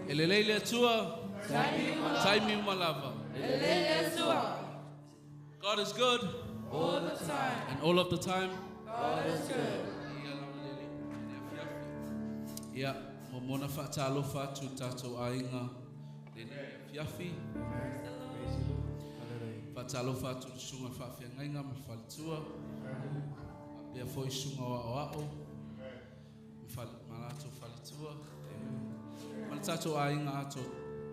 Elelei le Atua. Taimi uma lava. God is good. All the time. And all of the time. God is good. Ia, mo mona whaatalofa atu tātou aiga le nei afiafi. Whaatalofa atu le sunga whaawhiangaiga ma whalitua. Pea foi sunga o ao ao. Ma latou whalitua. Ma le tātou aiga ato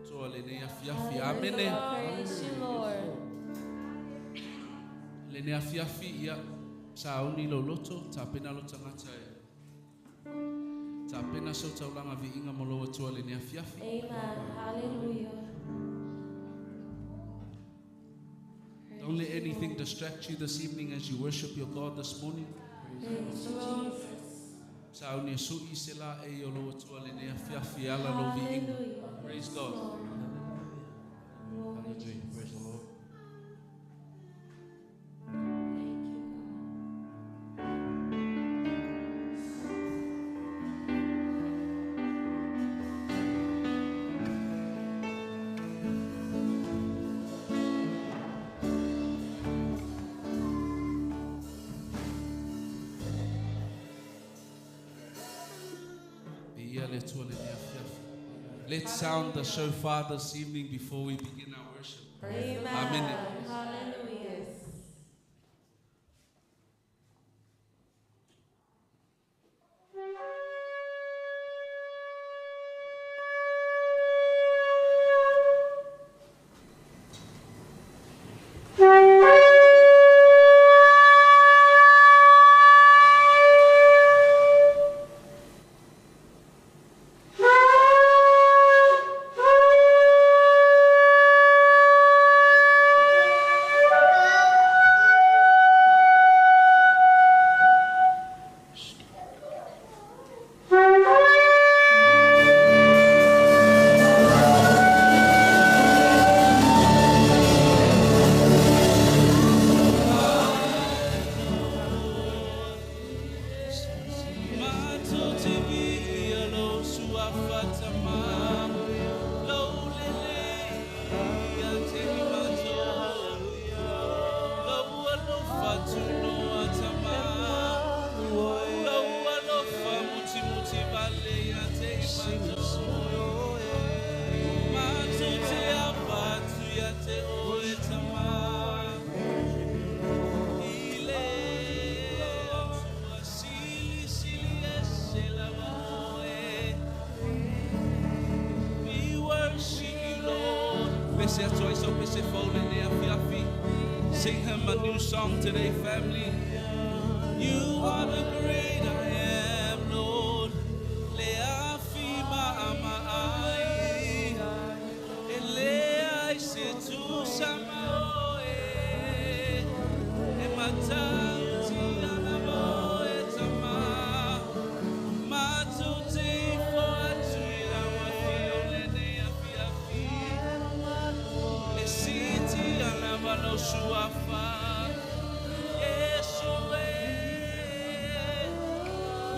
toa le nei afiafi. Amene. Praise you, Lord. Le nei afiafi, ia, sa auni lo loto, tā pena lo tangata e. Tā pena sau taulanga viinga mo lo atua le nei afiafi. Amen. Hallelujah. Don't let anything distract you this evening as you worship your God this morning. Praise you, Jesus. Sa auni e sui se la e o lo atua le nei afiafi ala lo viinga. Hallelujah. Praise God. Glory, Hallelujah. Praise the Lord. Thank you, God. Viia le atua le nei afiafi. Let's sound the shofar this evening before we begin our worship. Amen. Amen. Hallelujah. Sing him a new song today, family. You are the great I am, Lord. Le afi ma ai. Ele ai se tu sama oe. E matau ti ana mo e tama. Matu te ifo atu i lawa fi o lene afi afi. E siti ana valo suafa. Yesu e.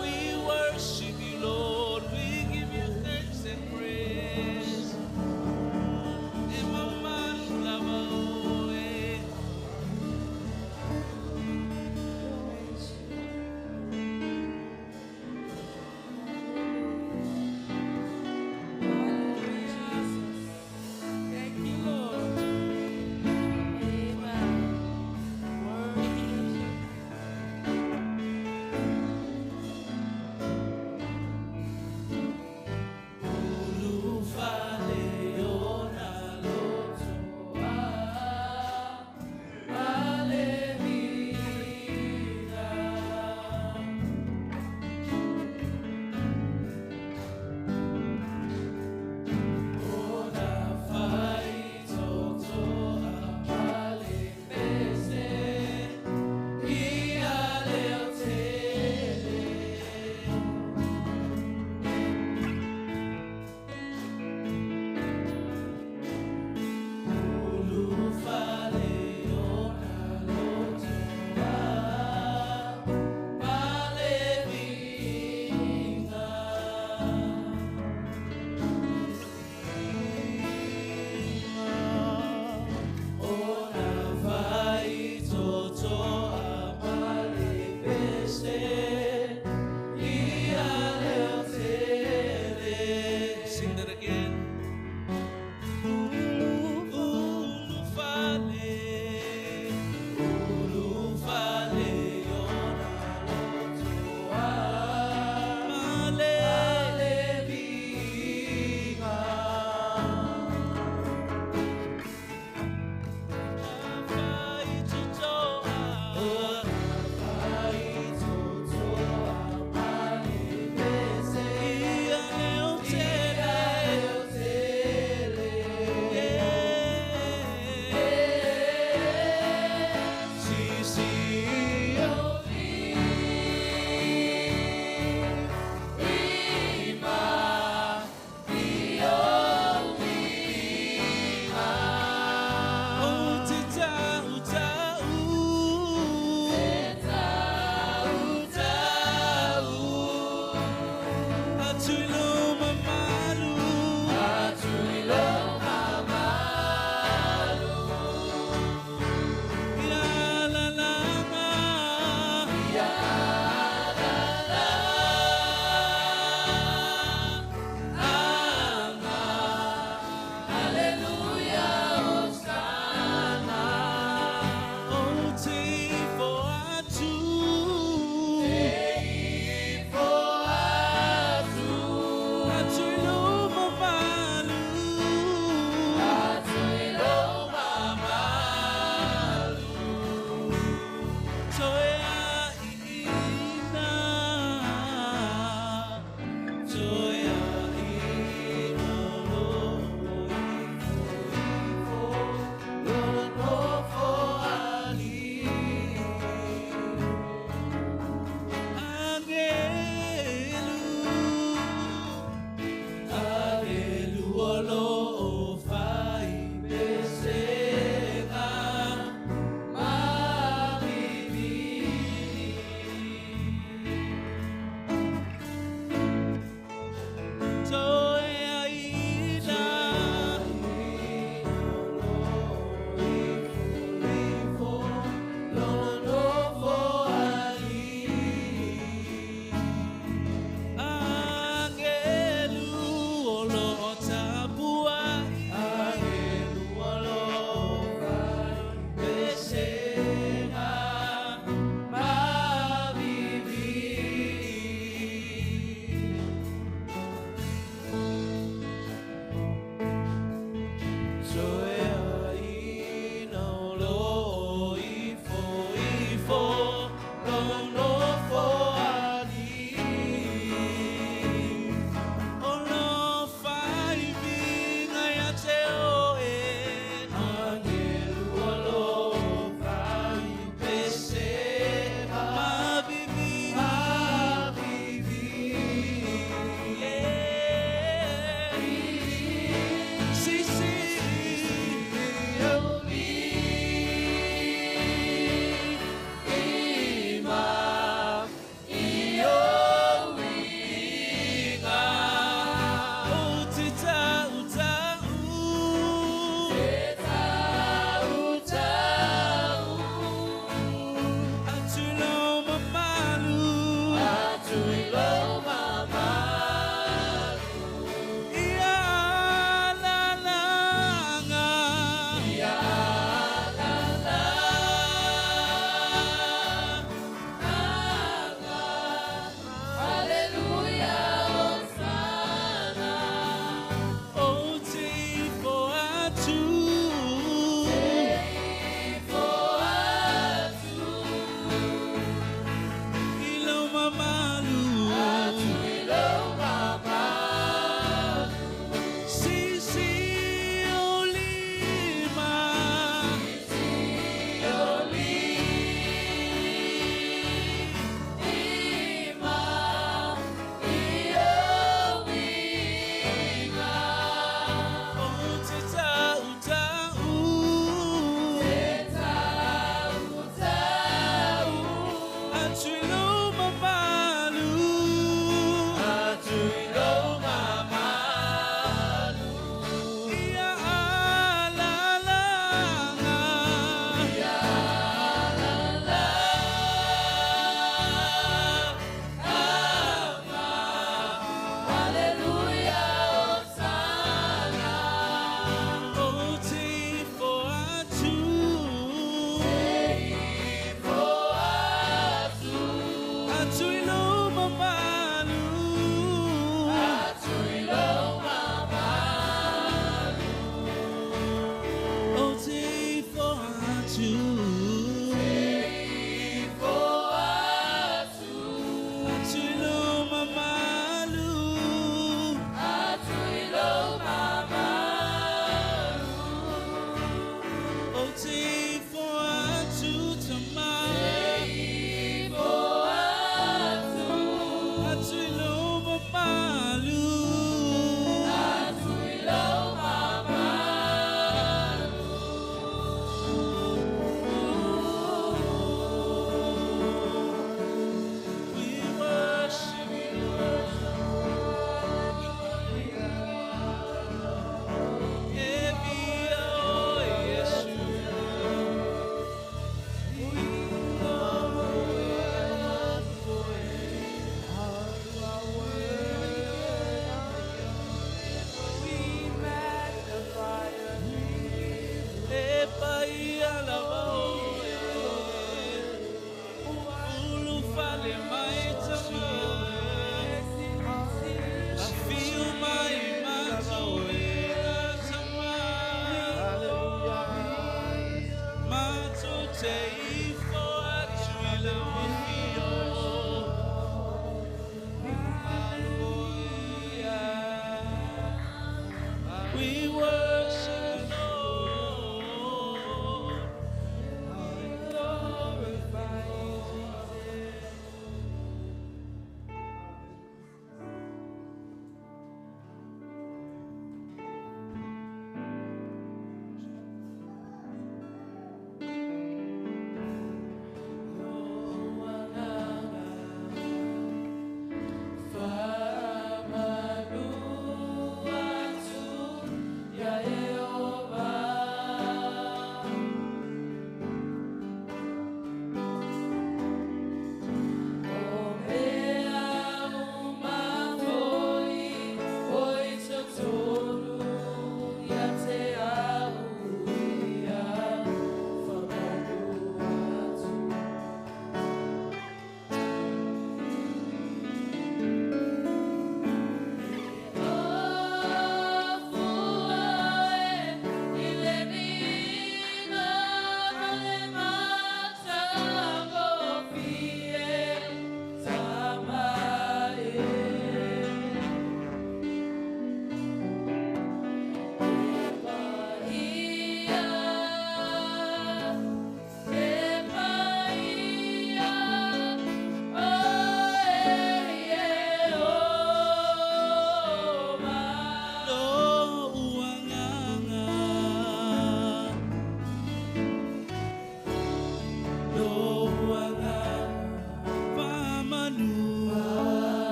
We worship you, Lord. We give you thanks and praise. E mamalu lava oe. Praise you, Lord. Hallelujah. Jesus. Thank you, Lord. Amen.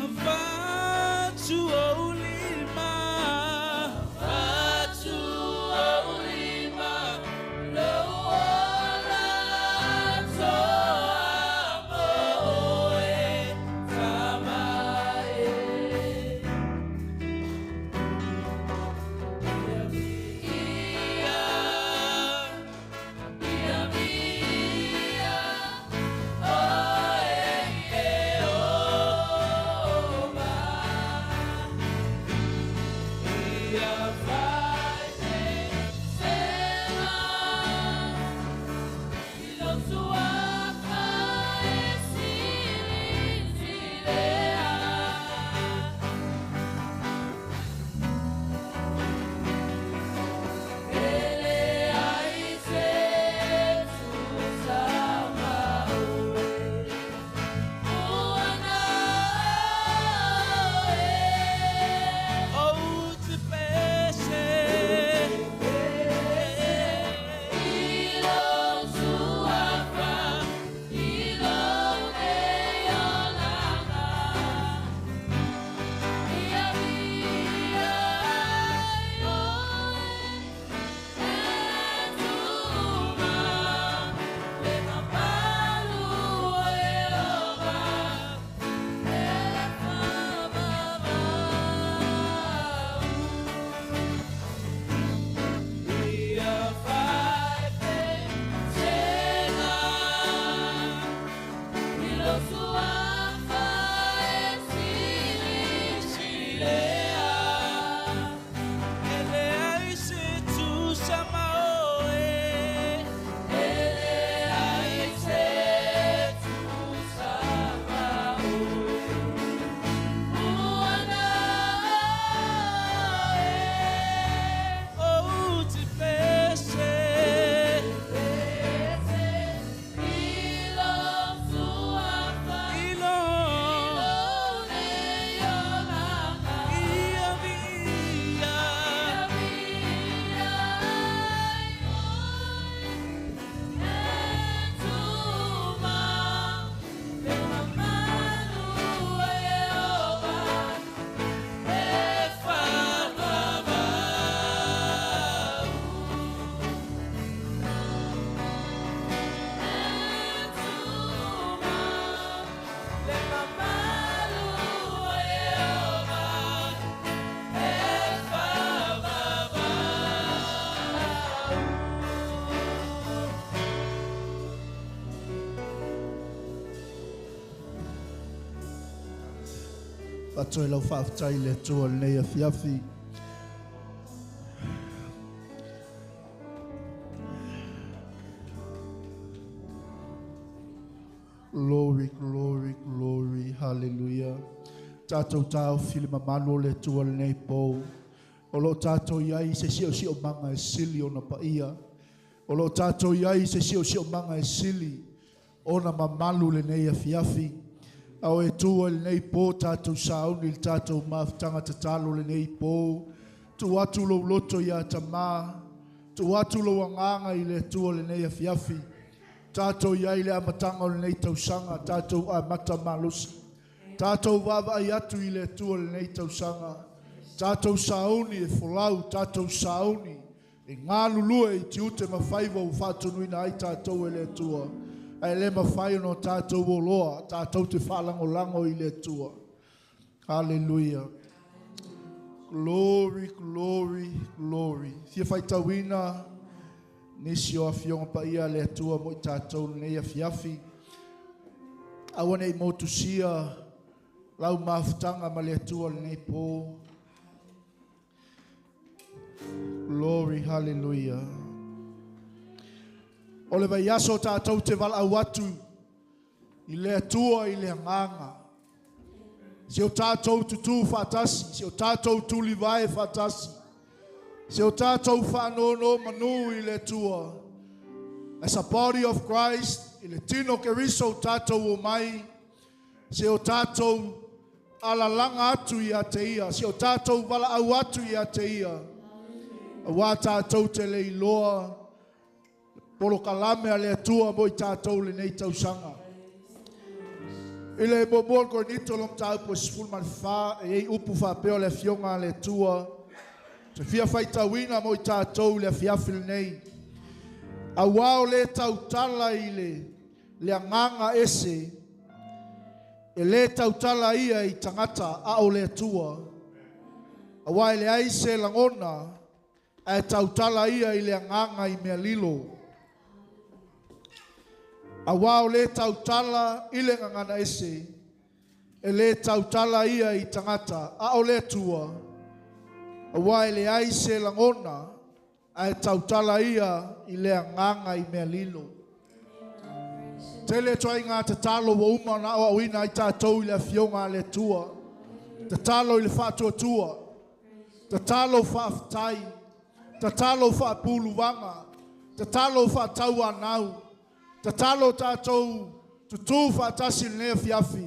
Avatu ou lima, avatu ou lima, lou ola toa mo oe tamae. Ia, ia via, oe Ieova. Ia vai sema, ilo suafa e silizilea. Ele ai se tu sama oe, uana oe. Ou te pese, ilo suafa, ilo neolanga. Ia via oe. Etuma, le mamalu o Ieova, e faavavau. Ia faifetena, i lou suafa e silisilea. Ele ai se tu sama oe. Ele ai se tu sama oe. Uana oe. Ou te pese. Ilo suafa. Ilo. Ilo neolanga. Ia via. Ia via Etuma, le mamalu o Ieova, e faavavau. Etuma, le mamalu o Ieova, e faavavau. Faatoe lau faafetai i le Atua i lenei afiafi. Glory, glory, glory, hallelujah. Tātou tāofi le mamalu o le Atua i lenei pō. O lo o tātou i ai se siosiomaga e sili ona paia. O lo o tātou i ai se siosiomaga e sili ona mamalu lenei afiafi. Ao e tua i lenei pō tātou sauni i le tātou mafutaga tatalo lenei pō. Tuu atu lou loto iā Tamā. Tuu atu lou agaga i le Atua lenei afiafi. Tātou i ai le amataga o lenei tausaga, tātou amata malosi. Tātou vaavaai atu i le Atua lenei tausaga. Tātou sauni e folau, tātou sauni e galulue i tiute ma faiva ua faatonuina ai tātou e le Atua. Ae le mafai ona o tātou oloa, tātou te faalagolago i le Atua. Hallelujah. Glory, glory, glory. Fia faitauina nisi o afioga paia a le Atua mo i tātou lenei afiafi. Aua nei motusia lau mafutaga ma le Atua lenei pō. Glory, hallelujah. O le vaiaso tātou te valaau atu i le Atua i le agaga. Se o tātou tutū faatasi, se o tātou tulivae faatasi, se o tātou faanonomanu i le Atua. As a body of Christ, i le tino Keriso tātou omai, se o tātou alalaga atu ia te ia, se o tātou valaau atu ia te ia. Auā tātou te le iloa, Polokalame a le Atua mo i tatou lenei tausaga. I le muamua o le Korinito lo mataupu e 14, e iai upu faapea o le afioga a le Atua, te fia faitauina mo i tatou i le afiafi lenei. Auā o le tautala i le agaga ese, e lē tautala ia i tagata a o le Atua. Auā e leai se lagona, ae tautala ia i le agaga i mea lilo. Auā o le tautala i le gagana ese, e lē tautala ia i tagata a o le Atua. Auā e leai se lagona, ae tautala ia i le agaga i mea lilo. Tele ituaiga tatalo ua uma ona aoaoina ai tatou i le afioga a le Atua. Tatalo i le faatuatua, tatalo faafetai, tatalo faapuluvaga, tatalo faatauanau, tatalo tatou tutū faatasi i lenei afiafi,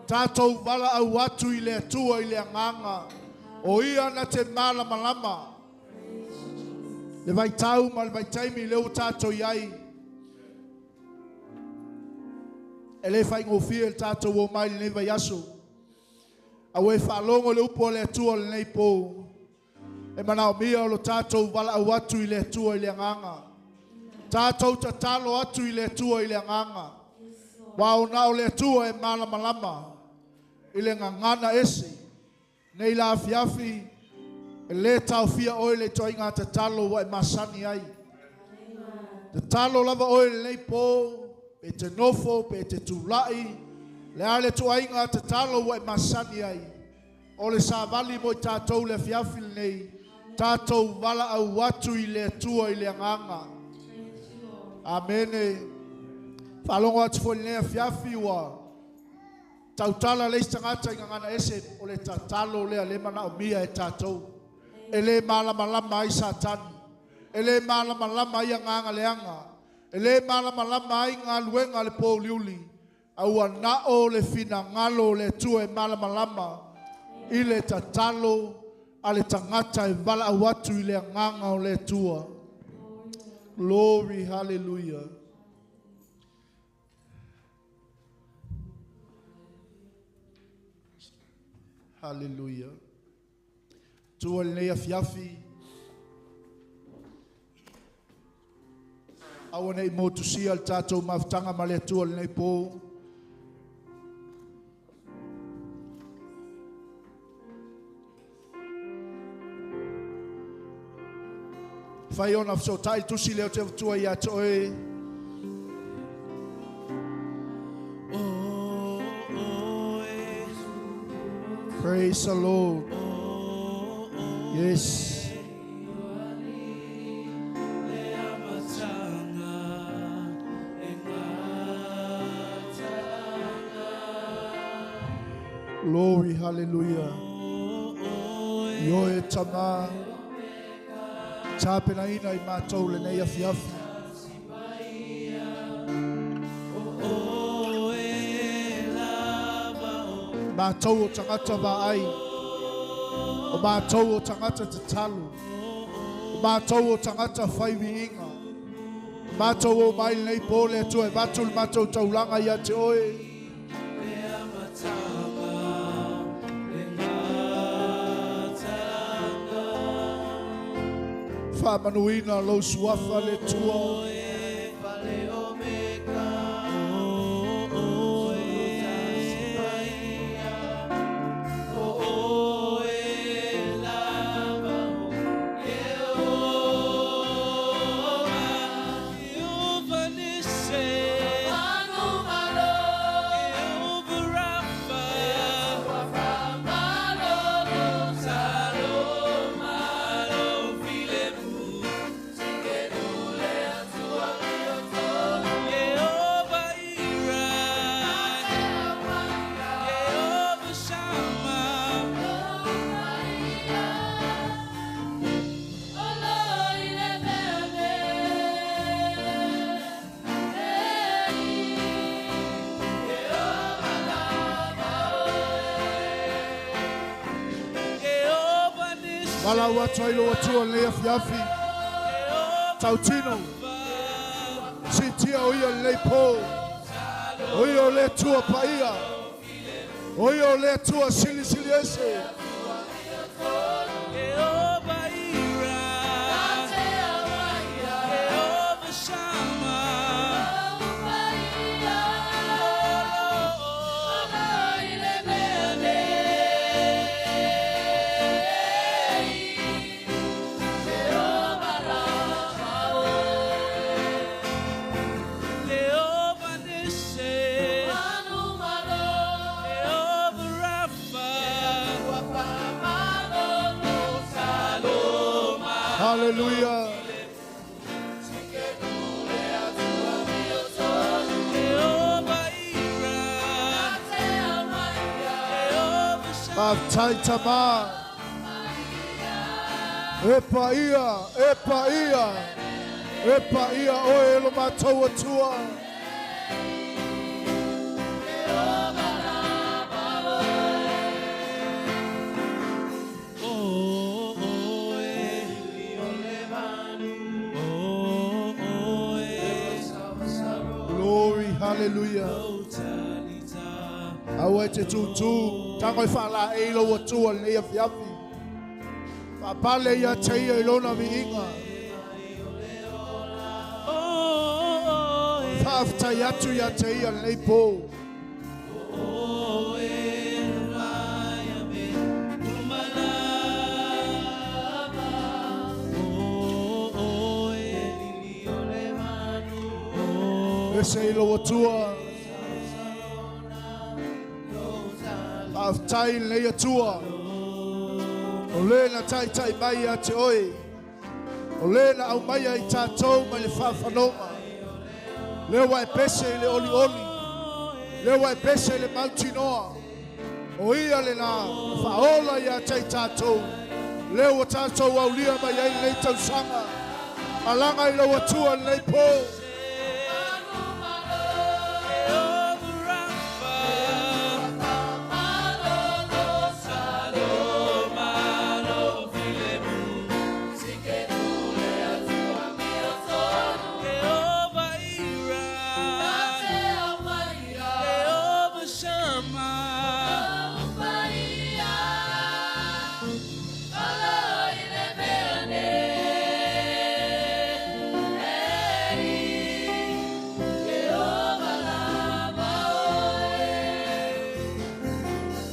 tatou valaau atu i le Atua i le agaga, o ia na te malamalama le vaitau ma le vaitaimi lea ua tatou i ai. E le faigofie le tatou omai i lenei vaiaso. A ua e faalogo i le upu a le Atua i lenei po, e manaomia o lo tatou valaau atu i le Atua i le agaga. Tatou tatalo atu i le Atua i le agaga. Aua o na o le Atua e malamalama i le gagana ese. Nei la afiafi, e lē taofia oe i le ituaiga tatalo ua e masani ai. Tatalo lava oe i lenei po, pe te nofo, pe te tulai, le a le ituaiga tatalo ua e masani ai. O le savali mo i tatou i le afiafi lenei, tatou valaau atu i le Atua i le agaga. Amene. Faalogo atu foi i lenei afiafi ua tautala le isi tagata i gagana ese, o le tatalo lea le manaomia e tatou. E lē malamalama ai Satani, e lē malamalama ai agaga leaga, e lē malamalama ai galuega a le pouliuli, a ua nao le finagalo o le Atua e malamalama i le tatalo a le tagata e valaau atu i le agaga o le Atua. Glory, hallelujah. Hallelujah. Tua i lenei afiafi, aua nei motusia le tatou mafutaga ma le Atua i lenei po. Fai ona fesootai le tusi lea o te avatua ia te oe. Praise the Lord. Yes. Glory, hallelujah. Ioe tama, tapenaina i matou lenei afiafi. Matou o tagata vaai, o matou o tagata tatalo, o matou o tagata fai viiga. Matou o mai lenei po le Atua e avatu le matou taulaga ia te oe. Faamanuina lou suafa le Atua. Valaau atu ai lou Atua i lenei afiafi. Tautino. Sitia o ia lenei po. O ia o le Atua paia. O ia o le Atua silisili ese. Jehovah Ira, Jehovah Shammah, Jehovah Nissi, Jehovah Rapha, Hallelujah. Jehovah Ira, Jehovah Shammah, Faafetai tamā. E paia, e paia. E paia oe e lo matou Atua. Oh, oh, eh. Oh, oh, eh. Glory, hallelujah. Oh, Talita. Aua e te tūtū, tango i whaala e ilo atua lenei afiafi. Faapale ia te ia i lona viiga. Oh, oh, eh. Faafetai atu ia te ia lenei po. Oh, eh, vai me umalava. Oh, oh, eh, Oh, Ese i lo atua. Faafetai lenei atua. O le na taitai mai ia te oe. O le na au mai ai tātou mai le whawhanonga. Lea wa e pese i le oli oli. Lea wa e pese i le mautinoa. O ia le na whaola ia te tātou. Lea wa tātou aulia mai ai lenei tausaga. Alaga i lau Atua lenei po. Jehovah Rapha, Saloma, Jehovah Ira, Jehovah Shammah,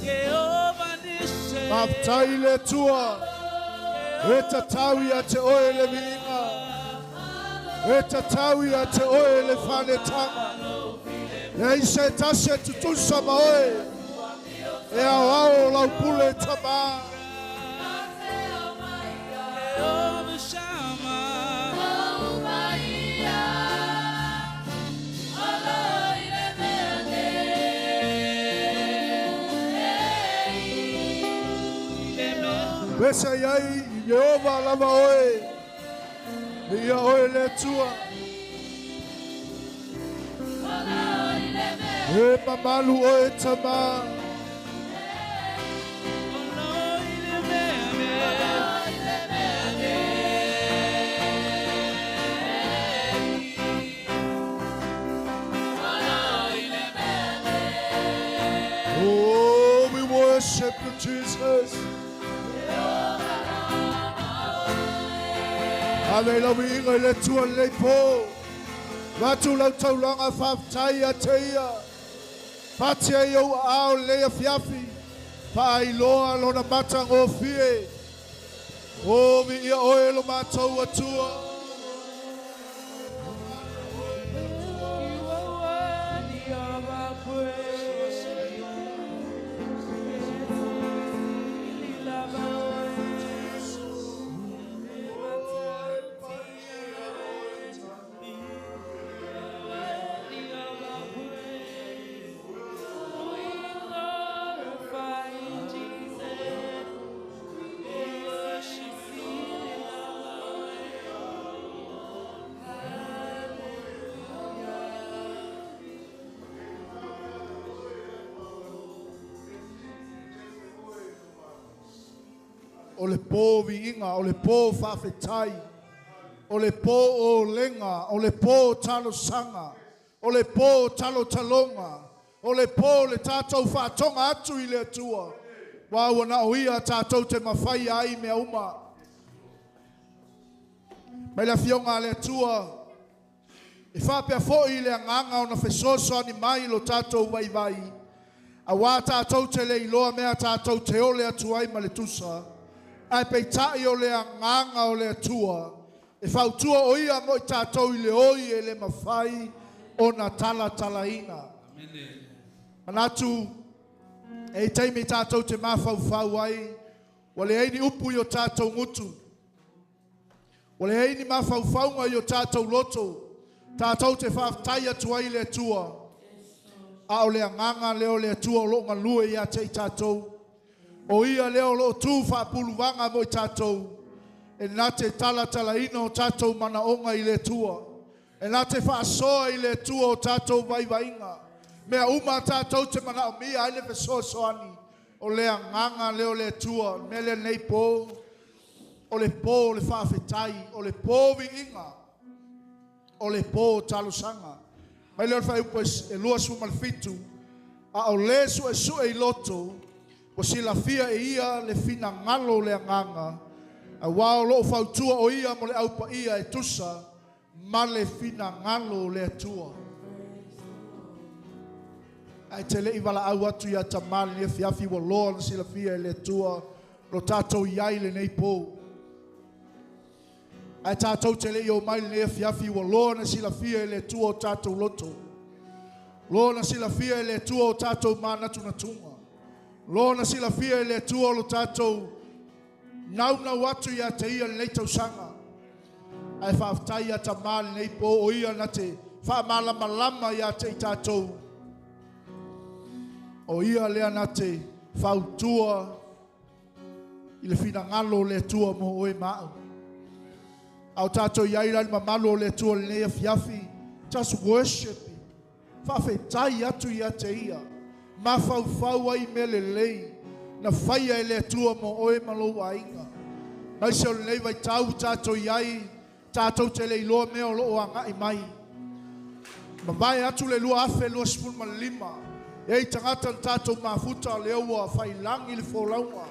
Jehovah Nissi, Faafetai le Atua. E tatau ia te oe le viiga. E tatau ia te oe le whanetanga. Leai se tasi e tutusa ma oe. E ao ao lau pule tamā. Jehovah Shammah, Pese ai Yehova lava oe. Ia oe le Atua. E mamalu oe tamā. Oh, we worship you, Jesus. Ave lau viiga i le Atua lenei po. Vatu lau taulaga faafetai ia te ia. Patia i ou aao lenei afiafi. Faailoa lona matagofie. O viia oe lo matou Atua. You are worthy of our praise. We glorify you, Jesus. We worship you. O le pō viiga, o le pō faafetai. O le pō olega, o le pō talosaga, o le pō talotaloga, o le pō le tātou faatoga atu i le Atua. Ua ua na o ia tātou te mawhai ai mea uma. Mai le afioga a le Atua, e faapea foi le agaga ona fesoasoani mai lo tātou vaivai, auā tātou te le iloa mea tātou te ole atu ai ma le tusa, ae peitai o le agaga o le Atua, e fautua o ia mo i tātou i le oi e le mawhai o na talatalaina. Amene. Manatu, e i taimi tātou te mafaufau ai, ua leai ni upu i o tātou gutu. Ua leai ni mafaufauga i o tātou loto, tātou te faafetai atu ai i le Atua. A o le agaga lea o le Atua o loo galue ia te i tātou. O ia lea o loo tu faapuluvaga mo i tātou. E na te talatalaina o tātou manaoga i le Atua. E na te faasoa i le Atua o tātou vaivaiga. Mea uma tātou te manaomia ai le fesoasoani. O le agaga lea o le Atua. Mea lea nei pō, o le pō o le faafetai, o le pō viiga, o le pō talosaga. Mai lea o le fuaiupu e 27, a o le suesue i loto, ua silafia e ia le finagalo o le agaga, auā o loo fautua o ia mo le aupaia e tusa ma le finagalo o le Atua. Ae te lei valaau atu ia tamā lenei afiafi ua loa ona silafia e le Atua lo tātou iai lenei pō. Ae tātou te lei o mai lenei afiafi ua loa ona silafia e le Atua o tātou loto. Loa ona silafia e le Atua o tātou mānatunatuga. Loa ona silafia e le Atua o lo tātou naunau atu ia te ia lenei tausaga. Ae faafetai ia tamā lenei pō o ia na te faamalamalama ia te i tātou. O ia lea na te fautua i le finagalo o le Atua mo oe ma au. A o tātou iai la le mamalu o le Atua lenei afiafi, just worship him. Faafetai atu ia te ia. Mafaufau ai mea lelei na faia e le Atua mo oe ma lou aiga. Mai se o lenei vaitau tātou iai, tātou te le iloa mea o loo agai mai. Mavae atu le 2025. E i tagata na tātou mafuta lea ua failangi le folauga.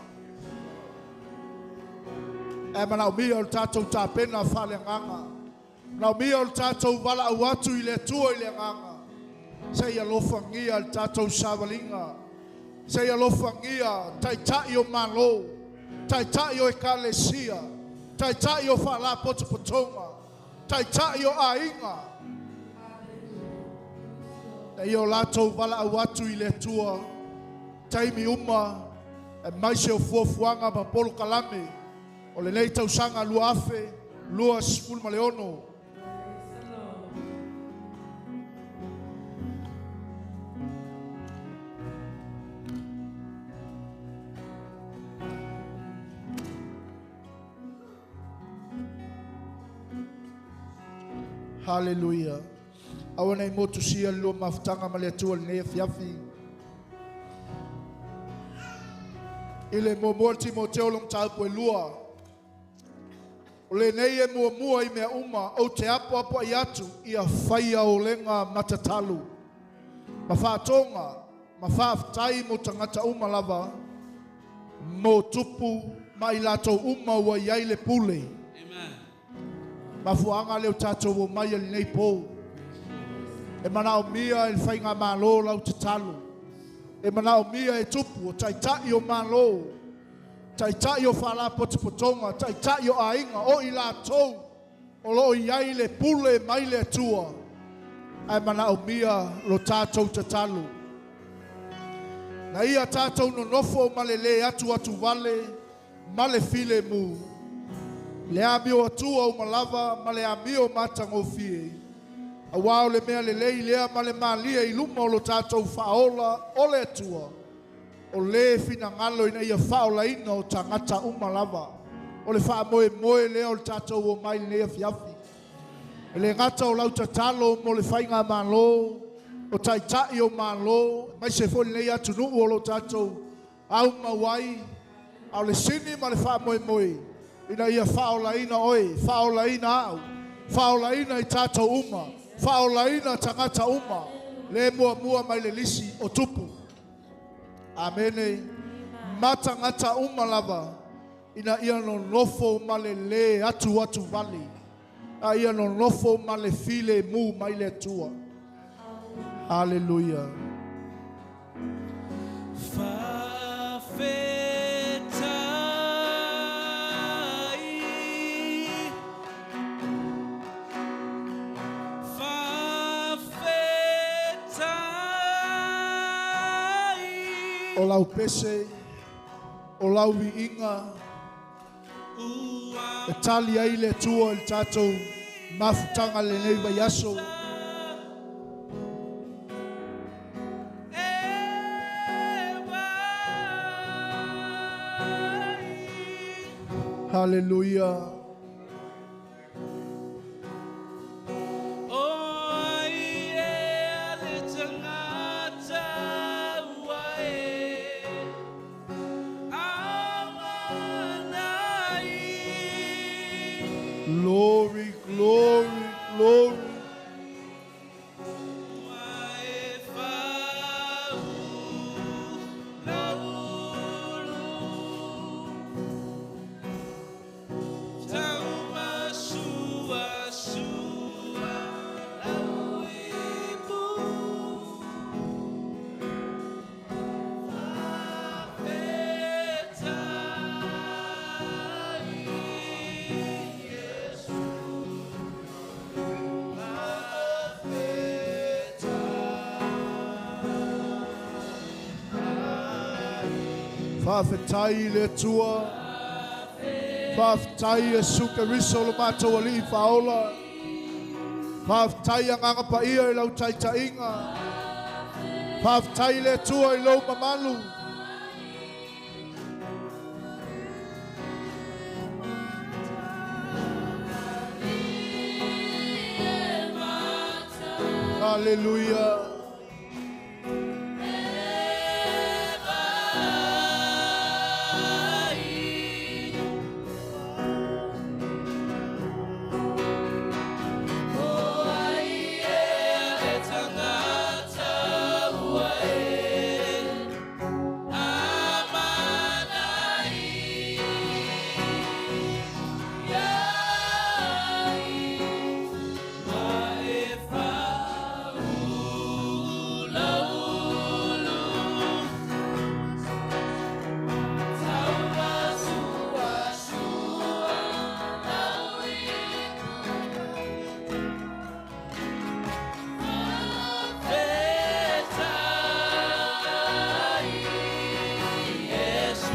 E manaomia o le tātou tapena faaleagaga. Manaomia o le tātou valaau atu i le Atua i le agaga. Se i alofagia le tātou savaliga. Se i alofagia taitai o Malo, taitai o ekalesia, taitai o faalapotopotoga, taitai o aiga. Na ia o latou valaau atu i le Atua, taimi uma, e mai se o fuafuaga ma polokalame o lenei tausaga 2026. Hallelujah. Aua nei motusia le lua mafutaga ma le Atua lenei afiafi. I le muamua le Timoteo lo mataupu e lua. O lenei e muamua i mea uma, ou te apoapoai atu ia faia olega matatalu. Ma faatoga, ma faafetai mo tagata uma lava, mo tupu ma i latou uma ua iai le pule. Amen. Mafuaaga lea o tātou o mai e lenei pō. E manaomia e le faigamalo lau tatalo. E manaomia e tupu o taitai o Malo, taitai o faalapotopotoga, taitai o aiga, o i latou o loo iai le pule mai le Atua. Ae manaomia lo tātou tatalo. Na ia tātou nonofo ma le lē atu atu vale ma le filemu. Le amio atua uma lava ma le amio matagofie. Auā o le mea lelei lea ma le malie i luma o lo tātou faaola o le Atua. O le finagalo ina ia faaolaina o tagata uma lava. O le faamoemoe lea o le tātou o mai lenei afiafi. E le gata o lau tatalo mo le faigamalo, o taitai o Malo, mai se foi lenei atunuu o lo tātou au mau ai, a o le sini ma le faamoemoe. Ina ia faaolaina oe, faaolaina a'u, faaolaina i tatou uma, faaolaina tagata uma, le muamua mai le lisi o tupu. Amene. Ma tagata uma lava, ina ia nonofo ma le lē atu atu vale, a ia nonofo ma le filemu mai le Atua. Haleluia. Fa'afetai, fa'afetai, O lau pese, o lau viiga, ua e tali ai le Atua i le tatou mafutaga lenei vaiaso. E vai. Haleluia. O ai ea le tagata ua e amanai. Glory, glory, glory. Ua e faaulaulu taumasuasua lau ipu. Fa'afetai Iesu, fa'afetai. Faafetai i le Atua. Faafetai Iesu Keriso lo matou alii faaola. Faafetai agaga paia i lau taitaiga. Faafetai i le Atua i lou mamalu. Haleluia.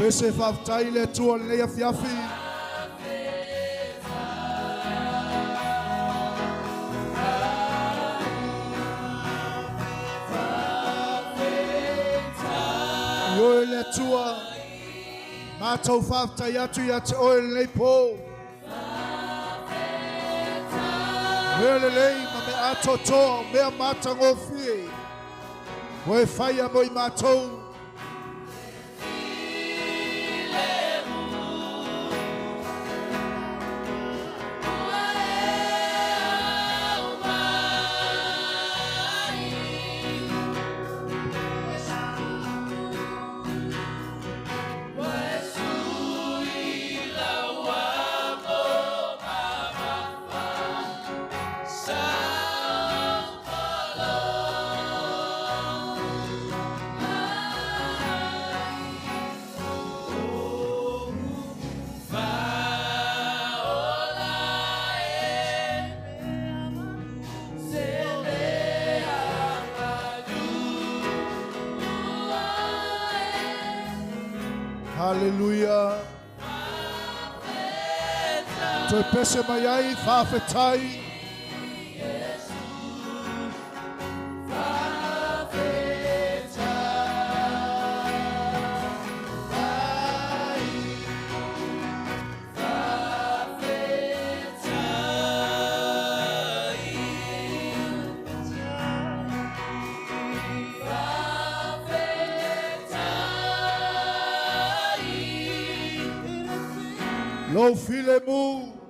Pese faafetai i le Atua lenei afiafi. I oe le Atua, matou faafetai atu ia te oe lenei pō. Mea lelei ma mea atoatoa, mea matagofie. Ua e faia mo i matou. Haleluia. Toe pese mai ai, faafetai. Lou filemu.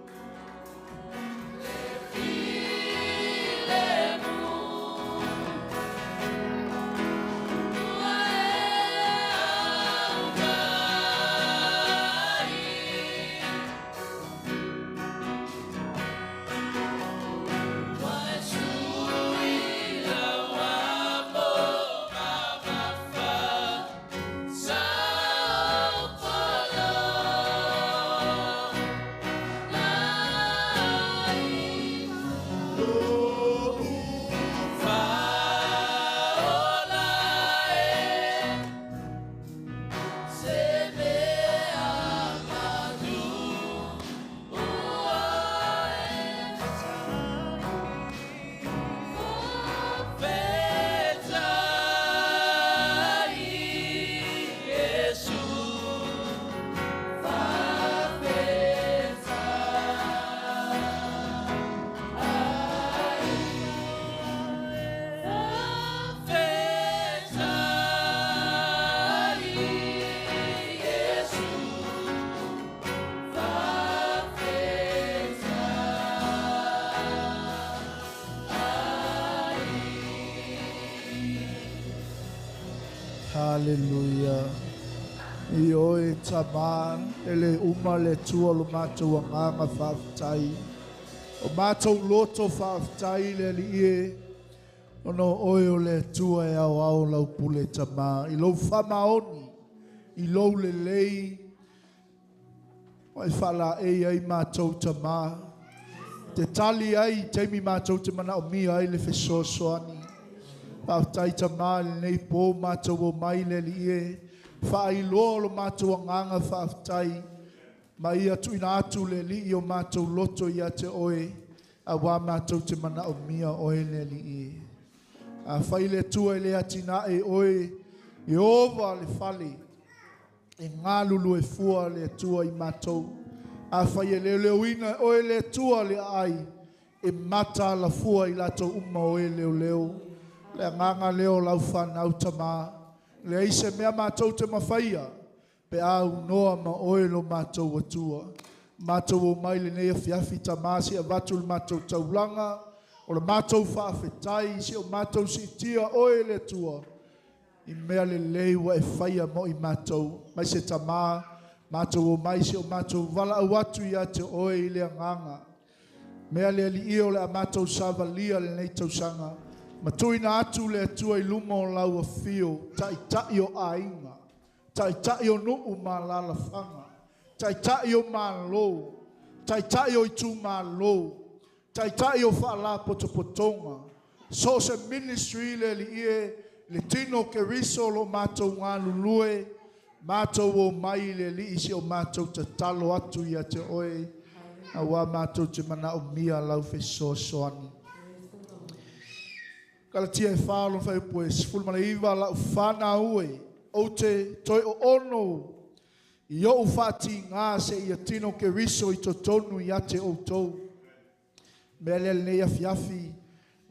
Hallelujah. I oe tama, e le uma le tua lo mātou anganga whaaftai. O mātou loto whaaftai le li ie. Ono oe o le tua e au au lau pule tama. I lou whamaoni, i lou le lei. O e whala e ai mātou tama. Te tali ai, teimi mātou te mana o mia ai le fesoasoani. Whaaftai tama le nei pō mātou o mai le li ie. Whaailoa lo mātou anganga whaaftai. Ma ia tuina atu le li i o mātou loto ia te oe. A wā mātou te mana o mia oe le li ie. A whai le tua i le atina e oe. I ova le fale. E ngā lulu e fua le tua i mātou. A whai e leo leo ina oe le tua le ai. E mata la fua i lātou uma oe leo leo. Le nganga leo lau whanau tama. Le aise mea mātou te mawhaia. Pe au noa ma oe lo mātou atua. Mātou o mai le nei awhiawhi tama si a vatu le mātou taulanga. O le mātou whaafetai si o mātou si tia oe le tua. I mea le leiwa e whaia mo i mātou. Mai se tama, mātou o mai si o mātou wala au atu ia te oe i le anganga. Mea le ali ia o le a mātou savalia le nei tausanga. Matuina atu le atua i luma o lau whio, taitai o ainga, taitai o nuu ma lalawhanga, taitai o malo, taitai o itu malo, taitai o whaala potopotonga. So se ministry le li ie, le tino ke riso lo mātou ngā lulue, mātou o mai le li isi o mātou tatalo atu ia te oe, a wā mātou te mana o mia lau fesoasoani. Kalatia e whālo whai upu e sifulu mana iwa lau whana ue, o te toi o ono, i o whati ngā se ia tino ke riso i totonu i ate o tau. Mea lea nei awhiawhi,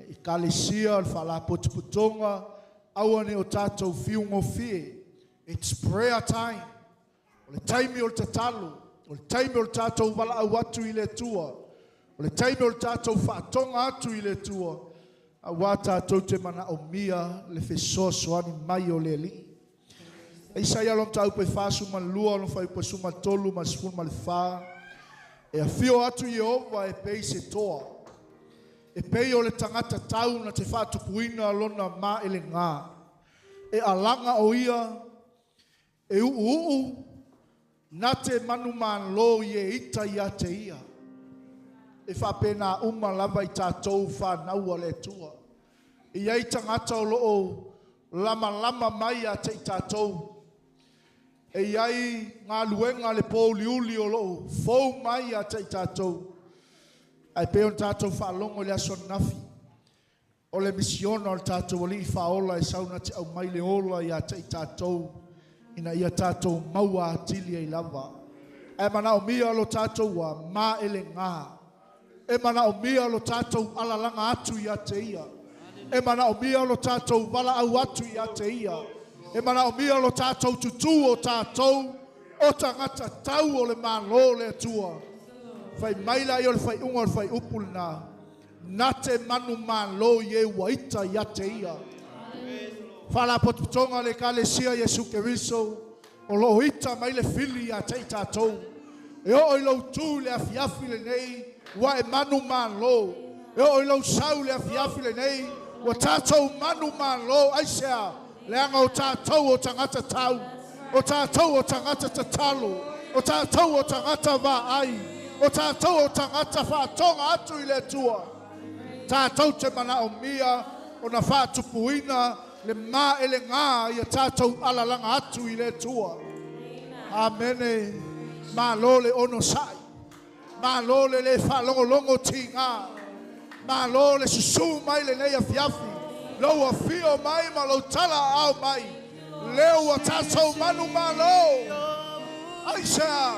i kalesia, le whalapotopotonga, aua ne o tātou whiungo whie. It's prayer time. O le taimi o le tatalo, o le taimi o le tātou wala au atu i le tua, o le taimi o le tātou whaatonga atu i le tua, a wā tātou te mana o mia le fesoasoani mai o le li. E Isaia lo mtau pe whasu ma lua, lo whai pe suma tolu ma sifunu ma le whā. E a whio atu Yehova e pei se toa. E pei o le tangata tau na te whaatupuina lona ma ele ngā. E alanga o ia, e uu uu, na te manu mālo i e ita ia te ia. E whapena uma lava i tātou whānaua le tua. I ei tangata o loo lama lama mai a te i tātou. E iai ngā luenga le pōliuli o loo fou mai a te i tātou. Ai pe o tātou whaalongo le aso nafi. O le misiona o le tātou ali i whaola e sauna te au mai le ola i a te i tātou. Ina ia tātou maua atili ei lava. E mana o mia lo tātou wa ma ele ngā. E mana o mia lo tātou alalanga atu ia te ia. E mana o mia lo tātou wala au atu ia te ia. E mana o mia lo tātou tutu o tātou. O tagata tau o le Malo o le Atua. Fai mai laia o le faaiuga o le faaiupu lena, na te manumalo i e ua ita ia te ia. Faalapotopotoga a le Ekalesia Iesu Keriso o lo o ita mai le fili ia te i tatou. E oo i lou tu i le afiafi lenei, ua e manumalo. E oo i lou sau i le afiafi lenei, ua tatou manumalo. Aisea? Leaga o tatou o tagata tau, o tatou o tagata tatalo, o tatou o tagata vaai, o tatou o tagata faatoga atu i le Atua. Tatou te manaomia ona faatupuina le maelega ia tatou alalaga atu i le Atua. Amene. Malo le onosai. Malo le le faalogologo tiga. Malo le susu mai lenei afiafi. Lou afio mai ma lou tala aao mai. Lea ua tatou manumalo. Aisea?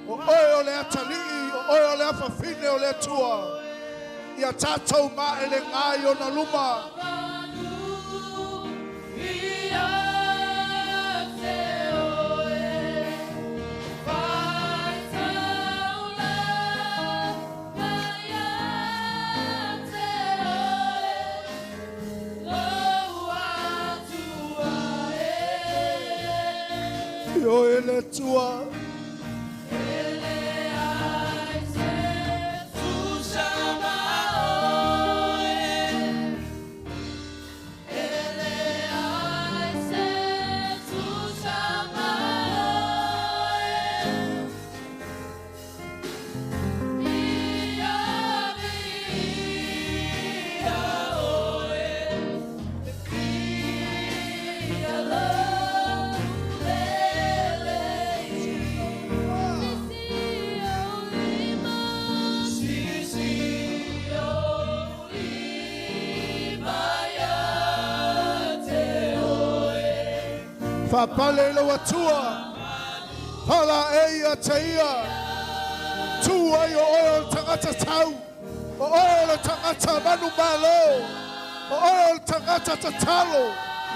O oe o le atalii, o oe o le afafine o le Atua. Ia tatou maelega i ona luma. I oe le Atua. Faapale i lou Atua, faalaei ia te ia, tu ai o oe o le tagata tau, o oe o le tagata manumalo, o oe o le tagata tatalo,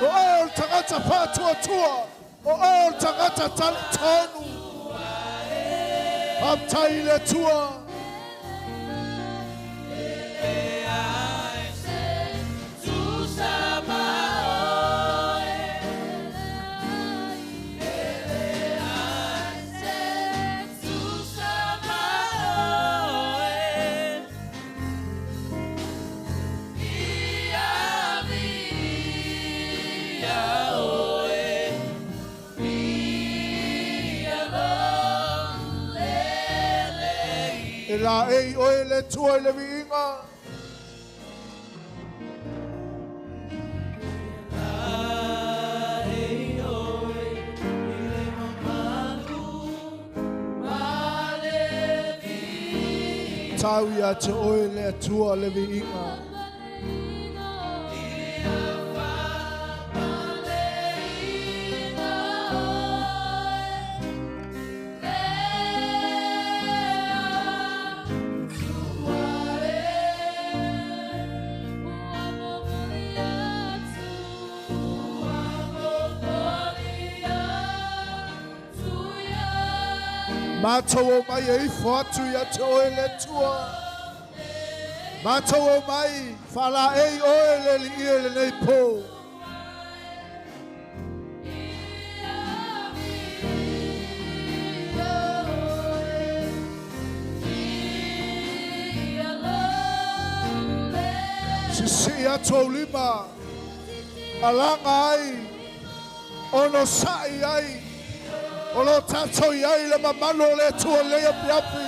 o oe o le tagata faatuatua, o oe o le tagata talitonu. Faafetai i le Atua. E laei oe le Atua i le viiga. Tau ia te oe le Atua le viiga. Matou o mai e ifo atu ia te oe le Atua. Matou o mai faalaei oe le alii e lenei po. Sisii atu ou lima, alaga ai, onosai ai, o lo tatou i ai le mamalu o le Atua i lenei afiafi.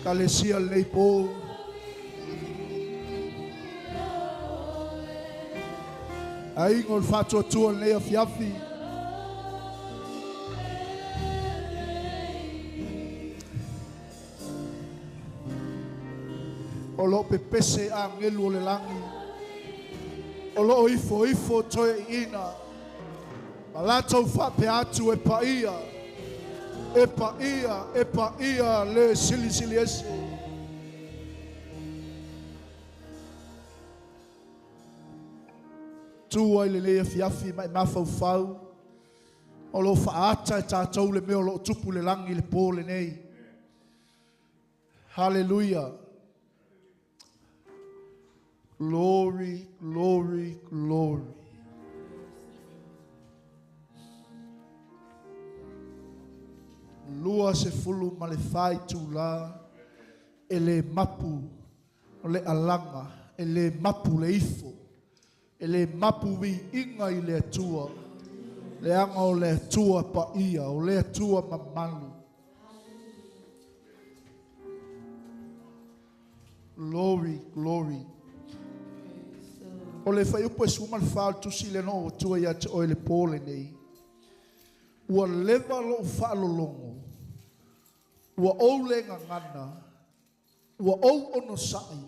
Ekalesia lenei po. Aiga o le Faatuatua lenei afiafi. O loo pepese agelu o le lagi, o loo ifoifo toeaiina, ma latou faapea atu, E paia, e paia, e paia le Silisili Ese. Tu ai lenei afiafi ma e mafaufau, o lo o faaata e tatou le mea o lo o tupu i le lagi i le po lenei. Hallelujah. Glory, glory, glory. 24 itulā e le mapu le alaga, e le mapu le ifo, e le mapu viiga i le Atua, leaga o le Atua paia, o le Atua mamalu. Glory, glory. O le fuaiupu e 14 o le tusi lea na ou avatua ia te oe i le po lenei, Ua leva lou faalologo, ua ou le gagana, ua ou onosai,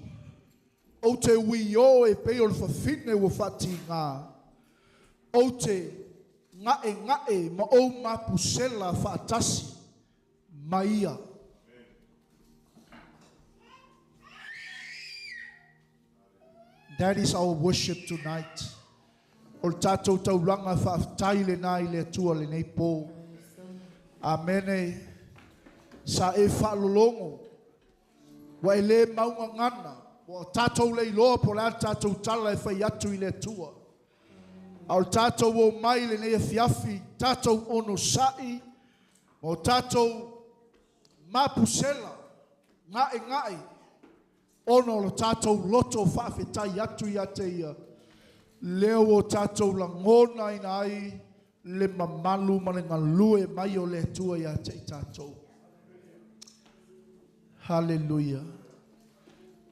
ou te wiō e pei o le fafine ua faatigā, ou te gaegae ma ou mapusela faatasi ma ia. That is our worship tonight. O le tatou taulaga faafetai lena i le Atua lenei po. Amene. Sa e faalologo, ua e le maugagana, ua tatou le iloa po o le a le tatou tala e fai atu i le Atua. A o le tatou omai i lenei afiafi, tatou onosai, ma o tatou mapusela, gaegae, ona o lo tatou loto faafetai atu ia te Ia, lea ua tatou lagonaina ai le mamalu ma le galue mai o le Atua ia te i tatou. Haleluia.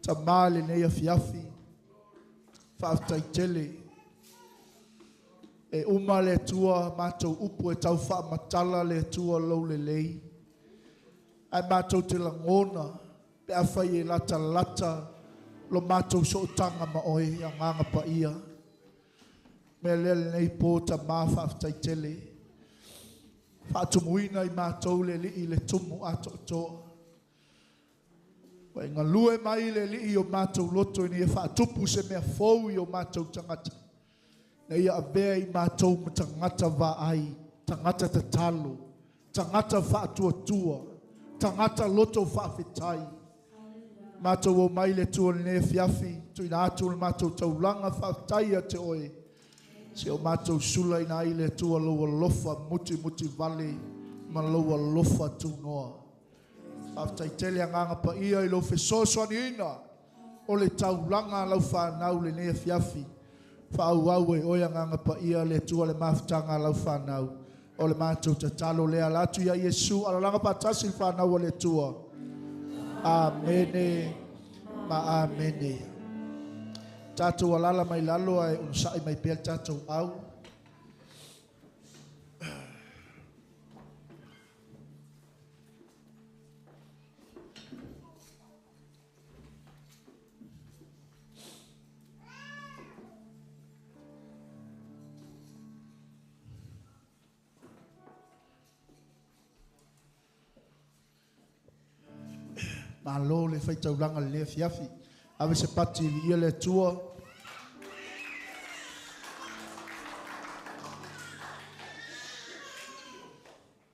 Tama i lenei afiafi, faafetai tele. E uma le Atua matou upu e tau faamatala le Atua lou lelei. Ae matou te lagona pe afai e latalata lo matou sootaga ma Oe, Agaga Paia. Mea lea lenei po, Tama, faafetai tele. Faatumuina i matou le Alii i le tumu atoatoa. Ua e galue mai le Alii i o matou loto ina ia faatupu se mea fou i o matou tagata, ina ia avea i matou ma tagata vaai, tagata tatalo, tagata faatuatua, tagata loto faafetai. Matou omai le Atua i lenei afiafi, tuuina atu le matou taulaga faafetai ia te Oe, se o matou sulaina ai le Atua Lou alofa mutimutivale ma Lou alofa tunoa. Faafetai tele Agaga Paia i Lou fesoasoaniina o le taulaga a Lau fanau lenei afiafi. Faaauau e Oe Agaga Paia le Atua le mafutaga a Lau fanau. O le matou tatalo lea ala atu ia Iesu, alalaga faatasi le fanau a le Atua. Amene ma amene. Tatou alala mai lalo ae onosai mai pea le tatou au. Malo le faitaulaga i lenei afiafi. Ave se pati viia le Atua.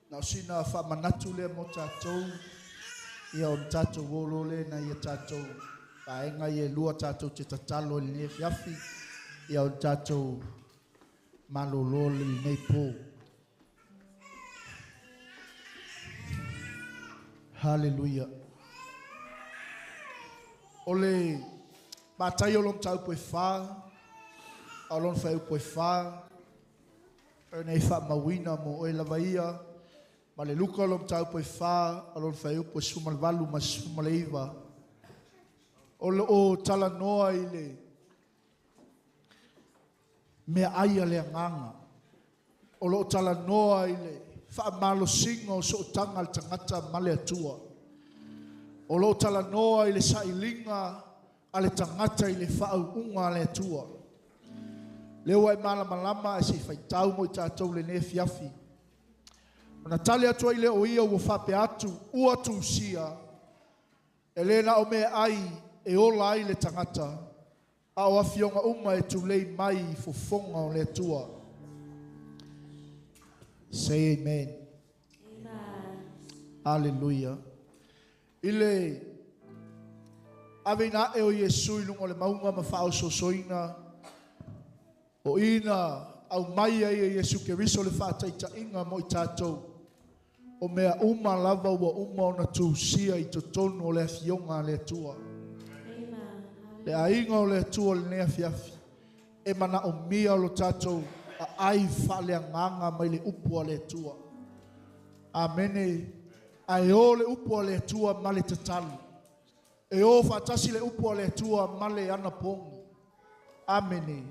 Na o sina faamanatu lea mo tatou, ia ona tatou o loa lea i nai a tatou vaega ia e lua tatou te tatalo i lenei afiafi, ia ona tatou malolo i lenei po. Haleluia. O le Mataio lona mataupu e fa, a o lona fuaiupu e fa, o nei faamauina mo oe lava ia. Ma le Luka o le mataupu e 4, o lona fuaiupu e 18 ma le 19, o lo o talanoa i le meaai a le agaga. O lo o talanoa i le faamalosiga o sootaga a le tagata ma le Atua. O lo o talanoa i le sailiga a le tagata i le faauuga a le Atua. Lea ua e malamalama ae se i faitau mo i tatou lenei afiafi. Ona tali atu ai lea o ia ua faapea atu, ua tusia, e le na o meaai e ola ai le tagata, a o afioga uma e tulei mai i fofoga o le Atua. Say amen. Amen. Hallelujah. I le aveina ae o Iesu i luga o le mauga ma faaosoosoina, o i na aumai ai e Iesu Keriso le faataitaiga mo i tatou, o mea uma lava ua uma ona tusia i totonu o le afioga a le Atua. Amen. Le aiga o le Atua lenei afiafi, e manaomia lo tatou aai faaleagaga mai le upu a le Atua. Amene. Ae o le upu a le Atua ma le tatalo. E o faatasi le upu a le Atua ma le anapogi. Amene.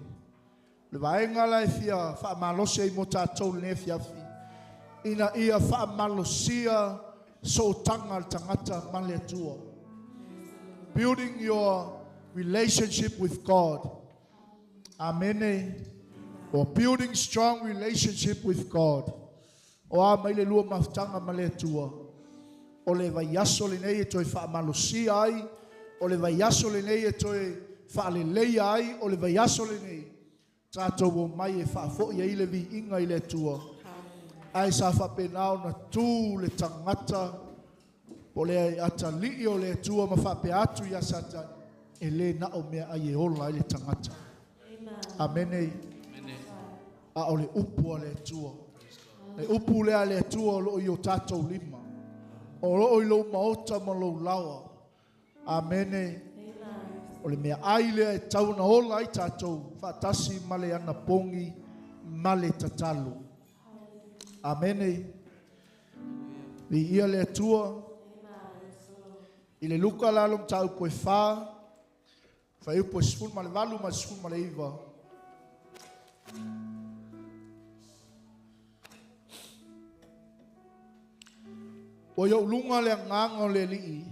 Le vaega la e fia faamalosi ai mo tatou lenei afiafi, ina ia faamalosia sootaga a le tagata ma le Atua. Building your relationship with God. Amene. Or building strong relationship with God. O a mai le lua mafutaga ma le Atua. O le vaiaso lenei e toe faamalosia ai, o le vaiaso lenei e toe faaleleia ai, o le vaiaso lenei tatou omai e faafoi ai le viiga i le Atua. Ae sa faapena ona tu le tagata o le atalii o le Atua ma faapea atu ia Satani, e le na o meaai e ola ai le tagata. Amen. Amene. A o le upu a le Atua. Le upu lea a le Atua o loo i o tatou lima. O loo i lou maota ma lou laoa. Amene. O le meaai lea e tau ona ola ai tatou faatasi ma le anapogi ma le tatalo. Amene. Viia le Atua. I le Luka la lo mataupu e 4, fuaiupu e 18 ma le 19. Ua i ou luga le agaga o le Alii,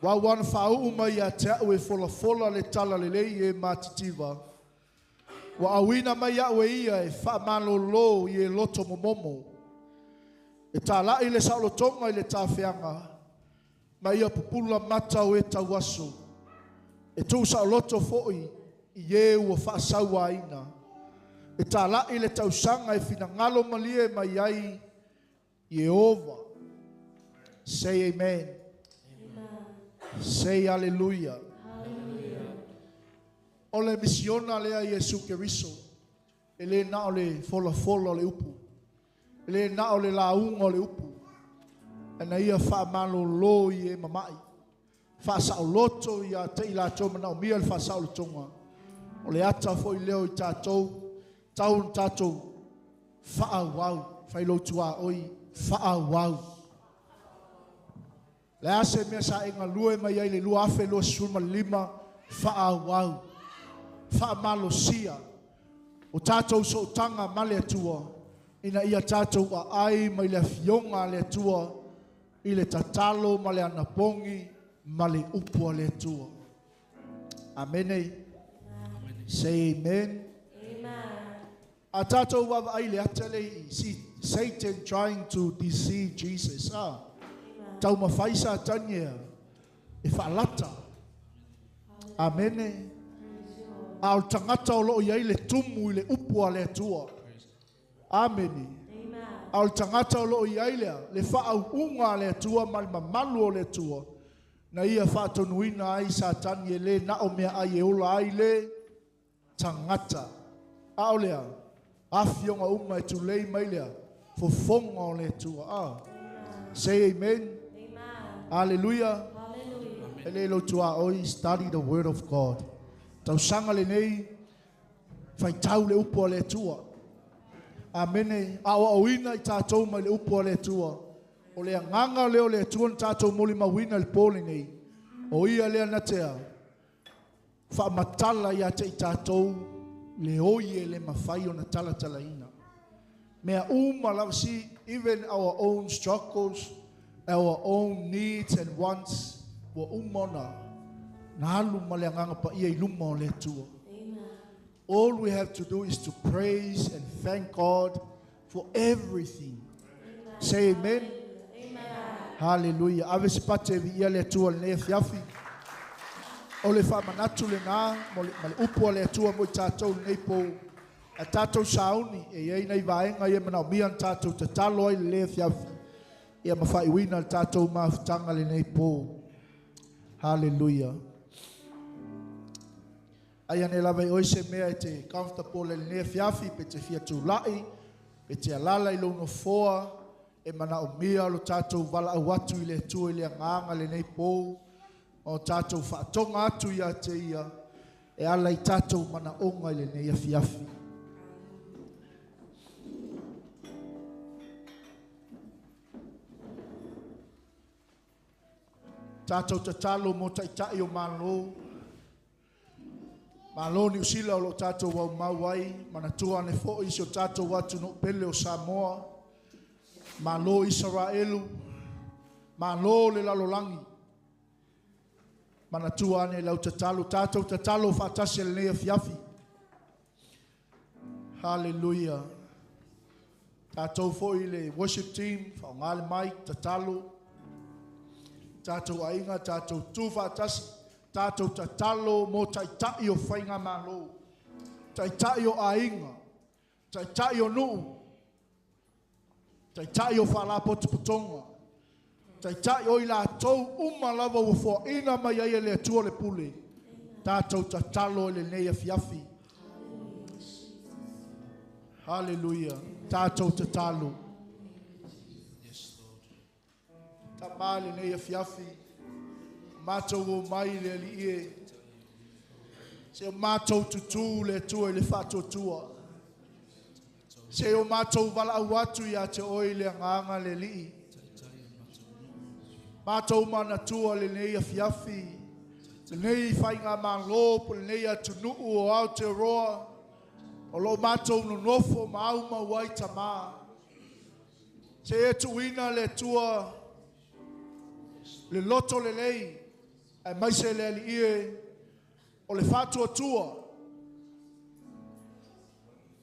ua ua na faauu mai ia te au e folafola le tala lelei e matitiva. Ua auina mai au e ia e faamalolo i e loto momomo. E talai le saolotoga i le tafeaga, ma ia pupula mata o e tauaso. E tuu saoloto foi i e ua faasauaina. E talai le tausaga e finagalo malie mai ai Ieova. Say amen. Amen. Say hallelujah. Hallelujah. O le misiona lea Iesu Keriso, e le na o le folafola o le upu, e le na o le lauga o le upu, e na ia faamalolo i e mamai, faasaoloto ia te i latou manaomia le faasaolotoga. O le ata foi leo i tatou, tau na tatou faaauau, failoutua oi, faaauau. Le a se mea sa e galue mai ai le 2025, faaauau. Faamalosia o tatou sootaga ma le Atua, ina ia tatou aai mai le afioga a le Atua i le tatalo ma le anapogi ma le upu a le Atua. Amene. Say amen. Amen. A tatou vaavaai le ata le i, see Satan trying to deceive Jesus. Ah. Taumafai Satani e faalata. Amene. A o le tagata o loo i ai le tumu i le upu a le Atua. Amene. Amen. A o le tagata o loo i ai lea, le faauuga a le Atua ma le mamalu o le Atua, na ia faatonuina ai Satani e le na o meaai e ola ai le tagata. A o lea, afioga uma e tulei mai lea, fofoga o le Atua. Ah. Say amen. Amen. Hallelujah. Hallelujah. E le loutua oi, study the word of God. Tausaga lenei, faitau le upu a le Atua. Amene. Aoaoina i tatou mai le upu a le Atua. O le agaga lea o le Atua na tatou molimauina i le po lenei. O ia lea na te a? Faamatala ia te i tatou le oi e le mafai ona talatalaina. Mea uma lava si, even our own struggles, our own needs and wants, ua uma ona na alu ma le agaga paia i luma o le Atua. All we have to do is to praise and thank God for everything. Say amen. Hallelujah. Ave se pate e viia le Atua i lenei afiafi. O le faamanatu lenā mo le, ma le upu a le Atua mo i tatou i lenei po. A tatou sauni e i ai nai vaega ia e manaomia ona tatou tatalo ai i lenei afiafi ia ma faaiuina le tatou mafutaga i lenei po. Hallelujah. Ai ane lava i oe se mea e te comfortable ai i lenei afiafi, pe te fia tulai, pe te alala i lou nofoa, e manaomia lo tatou valaau atu i le Atua i le agaga i lenei po, ma o tatou faatoga atu ia te Ia e ala i tatou manaoga i lenei afiafi. Tatou tatalo mo Taitai o Malo. Malo Niu Sila o lo o tatou aumau ai, manatua ane foi si o tatou atunuu pele o Samoa. Malo Isaraelu, malo le lalolagi. Manatua ane lau tatalo, tatou tatalo faatasi i lenei afiafi. Hallelujah. Tatou foi le worship team, faaaoga le mic, tatalo. Tatou aiga, tatou tu faatasi, tatou tatalo mo taitai o faigamalo, taitai o aiga, taitai o nuu, taitai o faalapotopotoga, taitai o i latou uma lava ua foaina mai ai e le Atua le pule. Tatou tatalo i lenei afiafi. Hallelujah. Tatou tatalo. Yes, Lord. Tama i lenei afiafi, matou o mai i le Alii e, se o matou tutū le Atua i le faatuatua. Se o matou valaau atu ia te oe i le agaga le Alii. Matou manatua lenei afiafi, lenei faigamalo po lenei atunuu o Aotearoa, o lo o matou nonofo ma aumau ai Tama. Se e tuuina le Atua le loto lelei, aemaise le Alii e, o le faatuatua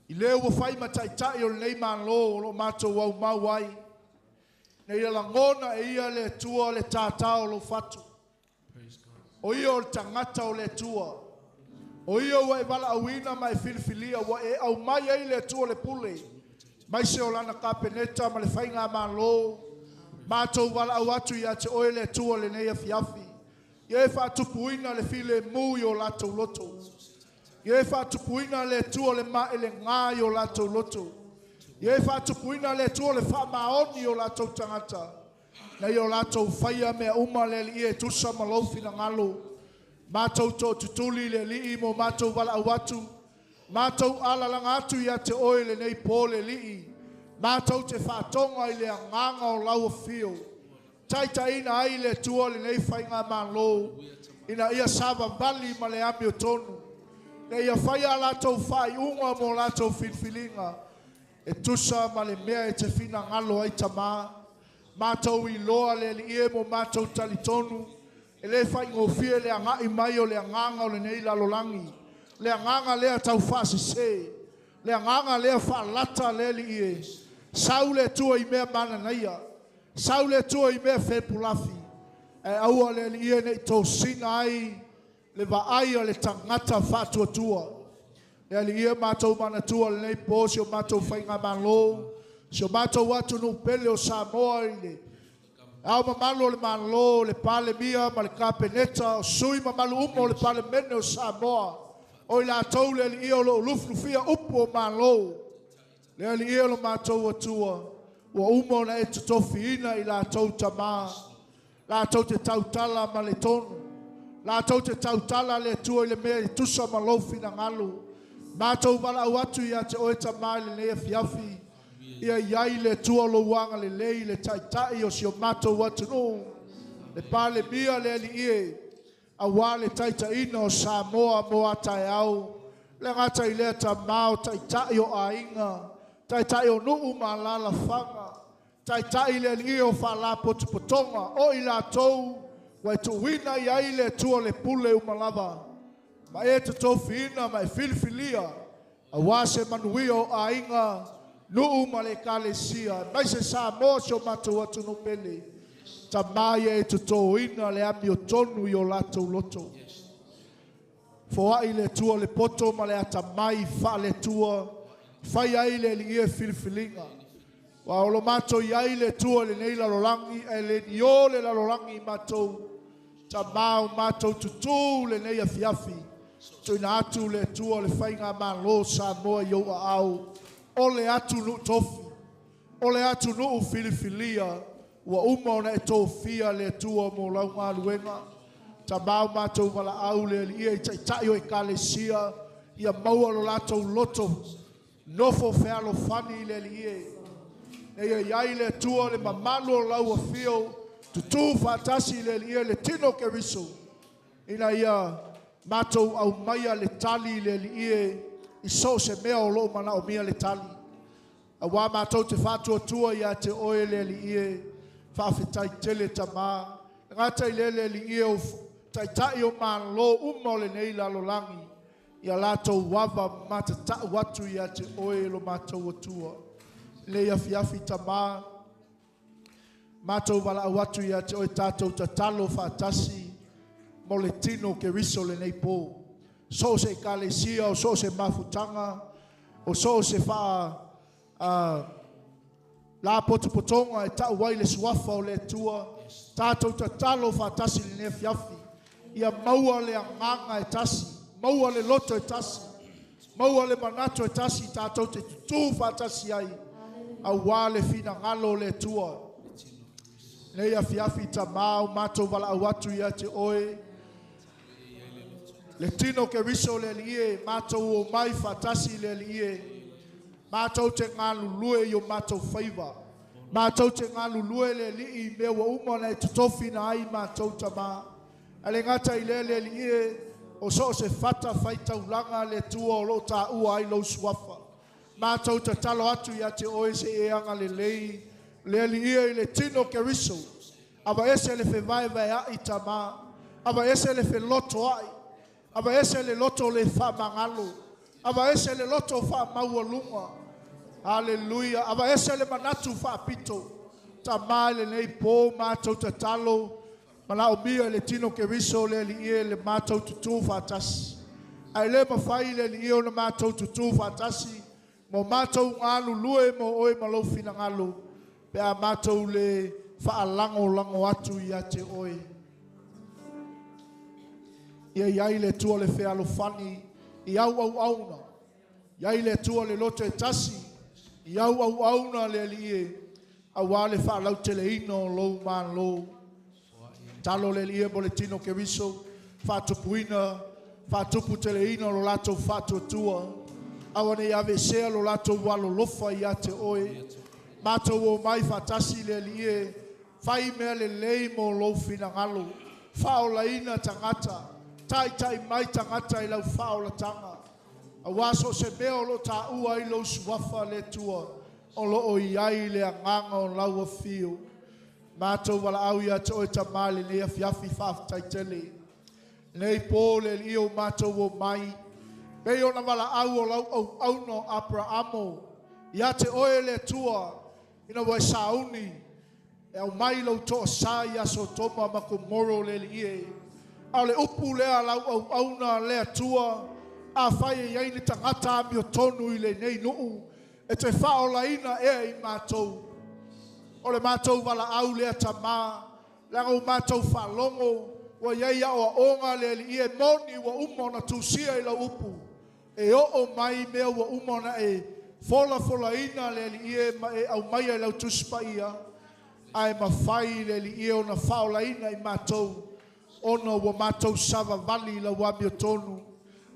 i le ua fai ma taitai o lenei Malo o lo o matou aumau ai, ina ia lagona e ia le Atua le tātā o lou fatu. O ia o le tagata o le Atua. O ia ua e valaauina ma e filifilia, ua e aumai ai le Atua le pule, maise o lana Kapeneta ma le Faigamalo. Matou valaau atu ia te oe le Atua lenei afiafi. Ia e faatupuina le filemu i o latou loto. Ia e faatupuina le Atua le maelega i o latou loto. Ia e faatupuina le Atua le faamaoni i o latou tagata. Na ia o latou faia mea uma le Alii e tusa ma lou finagalo. Matou tootutuli i le Alii mo matou valaau atu. Matou alalaga atu ia te oe lenei po le Alii. Matou te faatoga i le agaga o lau afio. Taitaiina ai le Atua lenei faigamalo ina ia savavali ma le amiotonu. Ina ia faia a latou faaiuga mo latou filifiliga e tusa ma le mea e te finagalo ai Tama. Matou iloa le Alii e mo matou talitonu e le faigofie le agai mai o le agaga o lenei lalolagi, le agaga lea tau faasese, le agaga lea faalata le Alii e. Sau le Atua i mea mananaia, sau le Atua i mea fepulafi, ae aua le Alii e ne i tosina ai le vaai a le tagata faatuatua. Le Alii e, matou manatua lenei po si o matou faigamalo, si o matou atunuu pele o Samoa i le Ao mamalu o le Malo, le Palemia ma le Kapeneta, o sui mamalu uma o le Palemene o Samoa, o i latou le Alii o lo o lufilufia upu o Malo. Le Alii e o lo matou Atua, ua uma ona e totofiina i latou Tama, latou te tautala ma le tonu, latou te tautala le Atua i le mea e tusa ma lou finagalo. Matou valaau atu ia te oe Tama i lenei afiafi. Ia i ai le Atua lou agalelei i le Taitai o si o matou atunuu, le Palemia le Alii e, auā le taitaiina o Samoa mo a taeao. E le gata i lea Tama o Taitai o aiga, Taitai o nuu ma alaalafaga, Taitai le Alii e o Faalapotopotoga, o i latou ua e tuuina i ai le Atua le pule uma lava, ma e totofiina ma e filifilia auā se manuia o aiga, nuu ma le Ekalesia, aemaise Samoa si o matou atunuu pele. Tama ia e totōina le amiotonu i o latou loto. Foai le Atua le poto ma le atamai faale-Atua, e fai ai le Alii e filifiliga. Aua o lo matou i ai le Atua i lenei lalolagi, ae le niō le lalolagi i matou. Tama o matou tutū lenei afiafi, tuuina atu le Atua le faigamalo o Samoa i ou aao, o le atunuu tofi, o le atunuu filifilia, ua uma ona e tofia le Atua mo lau galuega. Tama o matou valaau le Alii e i taitai o ekalesia, ia maua lo latou loto nofo fealofani i le Alii e. Ina ia i ai le Atua le mamalu o lau afio, tutū faatasi i le Alii e le tino o Keriso, ina ia matou aumaia le tali i le Alii e i so o se mea o lo o manaomia le tali. Auā matou te faatuatua ia te Oe le Alii e, faafetai tele Tama. E gata i lea le Alii e, o Taitai o Malo uma o lenei lalolagi, ia latou ava matatau atu ia te Oe lo matou Atua. I lenei afiafi Tama, matou valaau atu ia te Oe tatou tatalo faatasi mo le tino o Keriso lenei pō. So o se ekalesia, o so o se mafutaga, o so o se faa lapotopotoga e tau ai le suafa o le Atua, tatou tatalo faatasi i lenei afiafi, ia maua le agaga e tasi, maua le loto e tasi, maua le manatu e tasi tatou te tutū faatasi ai, auā le finagalo o le Atua. Lenei afiafi Tama o matou valaau atu ia te Oe, le tino o Keriso le Alii e, matou omai faatasi le Alii e, matou te galulue i o matou faiva, matou te galulue le Alii i mea ua uma ona e totofina ai matou Tama. Ae le gata i lea le Alii e, o so o se fata faitaulaga le Atua o lo o taua ai lou suafa. Matou tatalo atu ia te Oe se i e agalelei le Alii e i le tino o Keriso. Aveese le fevaevaea'i Tama, aveese le felotoa'i, aveese le loto le faamagalo, aveese le loto faamaualuga. Haleluia! Aveese le manatu faapito. Tama i lenei pō matou tatalo, manaomia i le tino o Keriso le Alii e le matou tutū faatasi. Ae le mafai le Alii e ona matou tutū faatasi mo matou galulue mo Oe ma lou finagalo, pe a matou le faalagolago atu ia te Oe. Ia i ai le Atua le fealofani i au auauna, i ai le Atua le loto e tasi i au auauna le Alii e, auā le faalauteleina o lou Malo. Tatalo le Alii e mo le tino o Keriso, faatupuina, faatuputeleina lo latou faatuatua, aua ne i aveesea lo latou alolofa ia te Oe. Matou omai faatasi le Alii e, fai mea lelei mo lou finagalo, faaolaina tagata, taitai mai tagata i lau faaolataga, auā so o se mea o lo o taua ai lou suafa le Atua, o lo o i ai le agaga o lau afio. Matou valaau ia te Oe Tama i lenei afiafi faafetai tele. Lenei pō le Alii o matou omai, pei ona valaau o lau auauna o Aperaamo ia te Oe le Atua, ina ua e sauni e aumai lou toasā ia Sotoma ma Komoro le Alii e. A o le upu lea a lau auauna le Atua, afai e i ai ni tagata amiotonu i lenei nuu, e te faaolaina ea i matou. O le matou valaau lea Tama, leaga ua matou faalogo ua i ai aoaoga le Alii e moni ua uma ona tusia i lau upu, e oo mai mea ua uma ona e folafolaina le Alii e ma e aumaia i lau Tusi Paia, ae mafai le Alii e ona faaolaina i matou ona ua matou savavali i lau amiotonu.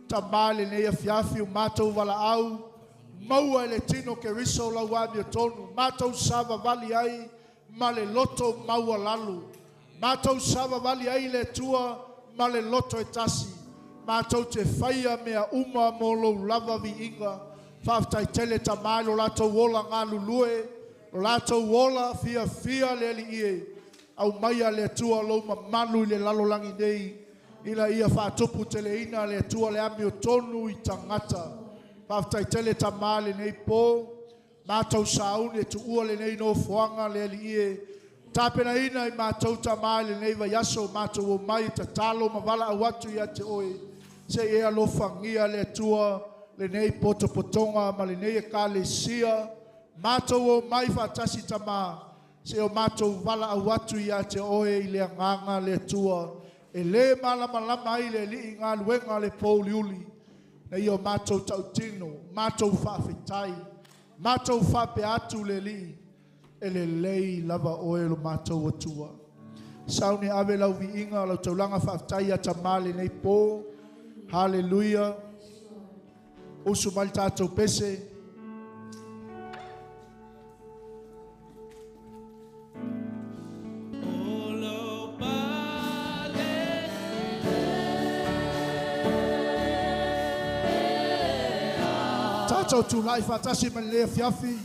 Tama i lenei afiafi o matou valaau, Maua e le tino o Keriso lau amiotonu, matou savavali ai ma le loto maualalo. Matou savavali ai i le Atua ma le loto e tasi. Matou te faia mea uma mo lou lava viiga. Faafetai tele Tama i lo latou ola galulue, lo latou ola fiafia le Alii e. Aumaia le Atua lou mamalu i le lalolagi nei, ina ia faatuputeleina le Atua le amiotonu i tagata. Faafetai tele Tama i lenei po. Matou sauni e tuua lenei nofoaga le Alii e, tapenaina i matou Tama i lenei vaiaso, matou omai e tatalo ma valaau atu ia te Oe, se i e alofagia le Atua lenei potopotoga ma lenei Ekalesia. Matou omai faatasi Tama, se i o matou valaau atu ia te Oe i le agaga le Atua, e le malamalama ai le Alii i galuega a le pōuliuli, ina ia o matou tautino, matou faafetai, matou faapea atu le Alii, e lelei lava Oe lo matou Atua. Sauni ave lau viiga, lau taulaga faafetai ia Tama i lenei po. Haleluia. Usu mai le tatou pese. Tatou tulai faatasi mai lenei afiafi.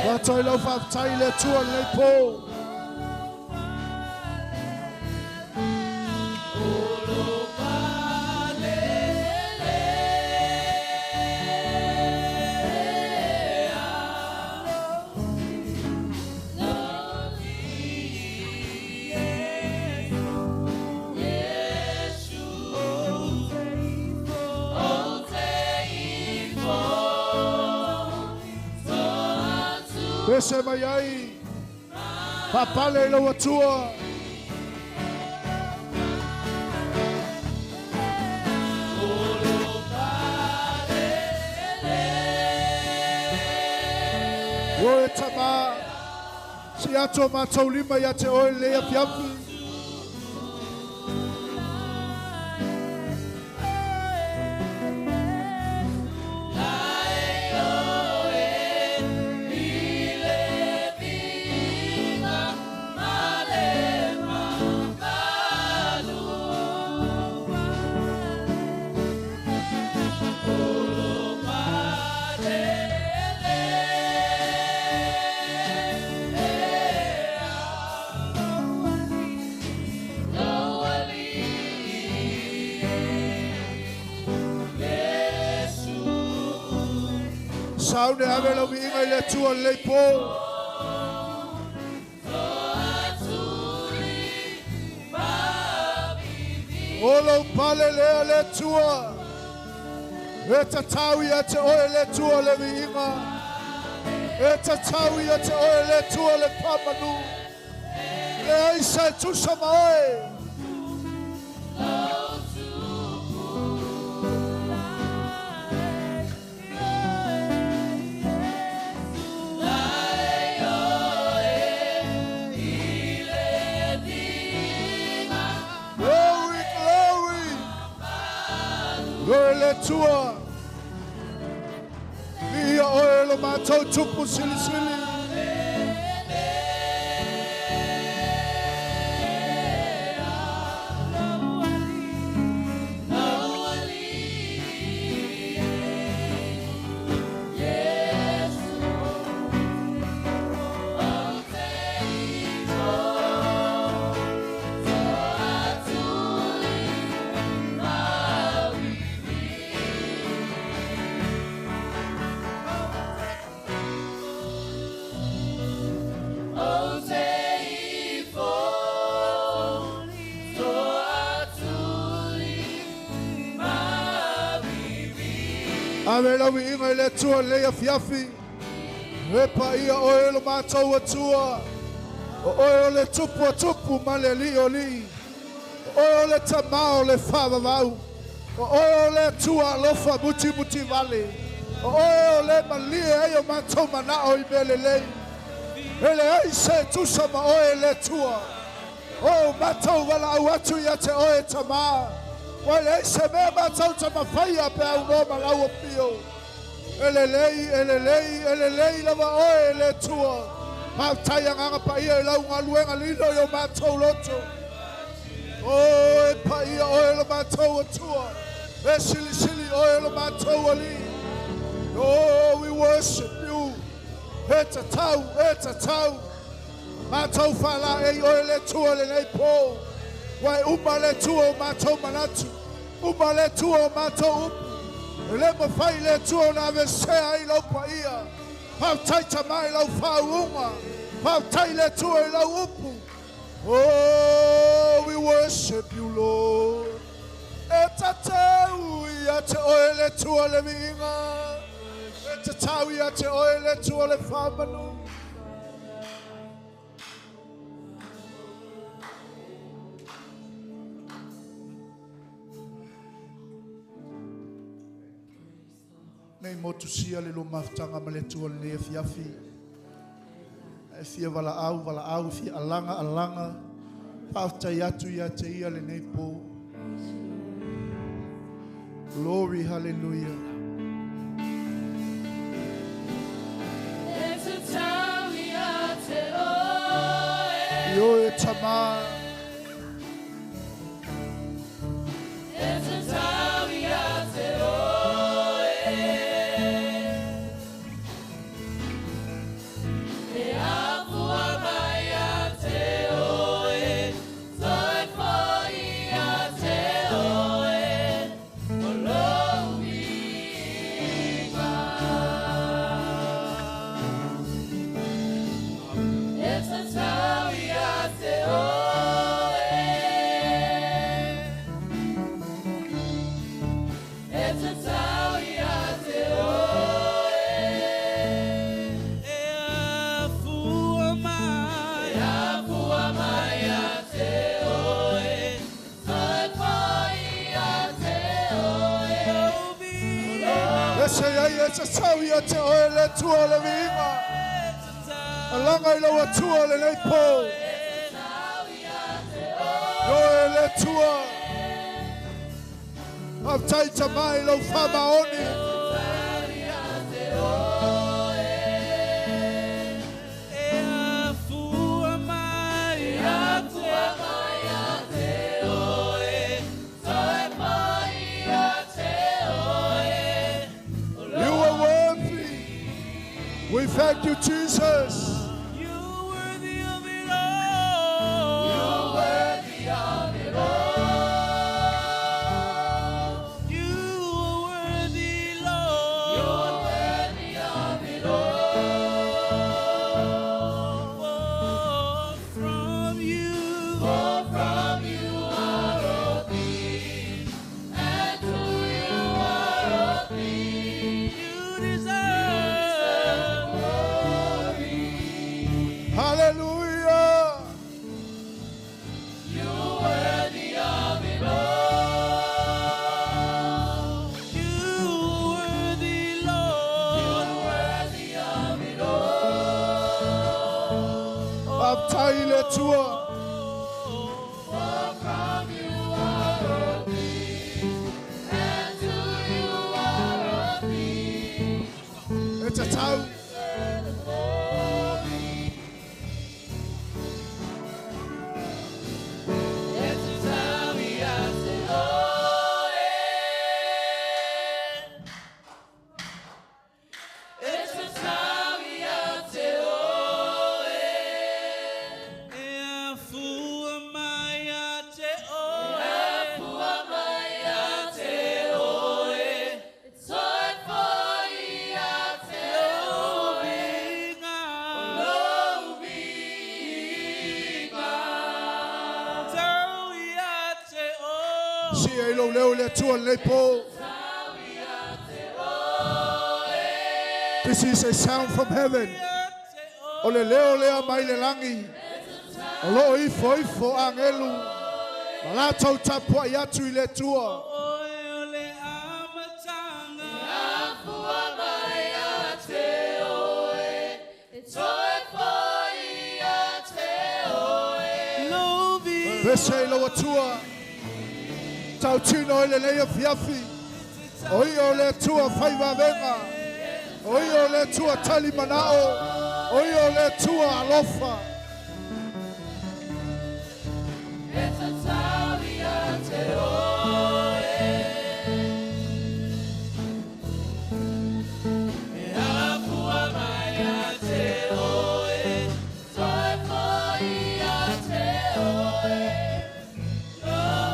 Faatoi lau faafetai i le Atua i lenei po. Pese mai ai, faapale i lou Atua. O e Tama, Si atu o matou lima ia te oe lenei afiafi. Sauni ave lau viiga i le Atua i lenei po. O lou pale lea le Atua, e tatau ia te oe le Atua le viiga, e tatau ia te oe le Atua le faamanu, leai se tusa ma oe. Glory, glory. Glory le Atua. Viia oe lo matou tupu silisili. Ave lau viiga i le Atua i lenei afiafi. E paia oe e lo matou Atua. O oe o le Tupu o tupu ma le Alii o alii. O oe o le Tama o le faavavau. O oe o le Atua alofa mutimutivale. O oe o le malie ai o matou manao i mea lelei. E leai se e tusa ma oe e le Atua. O matou valaau atu ia te oe e Tamā. Ua leai se mea matou te mafaia pe a aunoa ma lau afio. E lelei, e lelei, e lelei lava oe e le Atua. Faafetai Agaga Paia i lau galuega lilo i o matou loto. O e paia oe lo matou Atua. E silisili oe lo matou Alii. Oh, we worship you. E tatau, e tatau. Matou faalaei oe le Atua lenei po. Ua e uma le Atua o matou manatu. Uma le Atua o matou upu. E le mafai le Atua ona aveesea ai lau paia. Faafetai Tama i lau faauuga. Faafetai le Atua i lau upu. Oh, we worship you, Lord. E tatau ia te oe le Atua le viiga. E tatau ia te oe le Atua le faamanu. Nei motusia le lua mafutaga ma le Atua i lenei afiafi. A e fia valaau, valaau, fia alaga, alaga. Faafetai atu ia te ia lenei po. Glory, hallelujah. E tatau ia te oe. I oe Tama. E tatau ia te oe. E afua mai ia te oe, toe foi ia te oe, o lou viiga. E tatau ia te oe. E tatau ia te oe. E afua mai. E afua mai ia te oe, toe foi ia te oe. E se ai e tatau ia te oe le Atua le viiga. Alaga i lau Atua lenei po. Oe le Atua. Faafetai Tama i lau faamaoni. E afua mai ia te oe, Toe foi ia te oe. You are worthy. We thank you, Jesus. You worthy of it all. You're worthy of it all. You are worthy, Lord. You're worthy of it all. For from you, For from you are all things, and to you are all things. you deserve Glory. Hallelujah. You're worthy of it all. You worthy, Lord. You're worthy of it all. Faafetai le Atua. For from you are all things, and to you are all things. E tatau. The glory. E tatau ia te oe. E tatau ia te oe. E afua mai ia te oe. Afua mai ia te oe. Toe foi ia te oe. Lou viiga. Tau ia te oe. Si ai lou leo i le Atua lenei po. Tau ia te oe. This is a sound from heaven. O le leo lea mai le lagi. O loo ifo ifo agelu. Ma latou tapuai atu i le Atua. Oe o le amataga. Afua mai Pese i lau Atua. Tautino i lenei afiafi. O ia o le Atua faivavega. O ia o le Atua tali manao. O ia o le Atua alofa.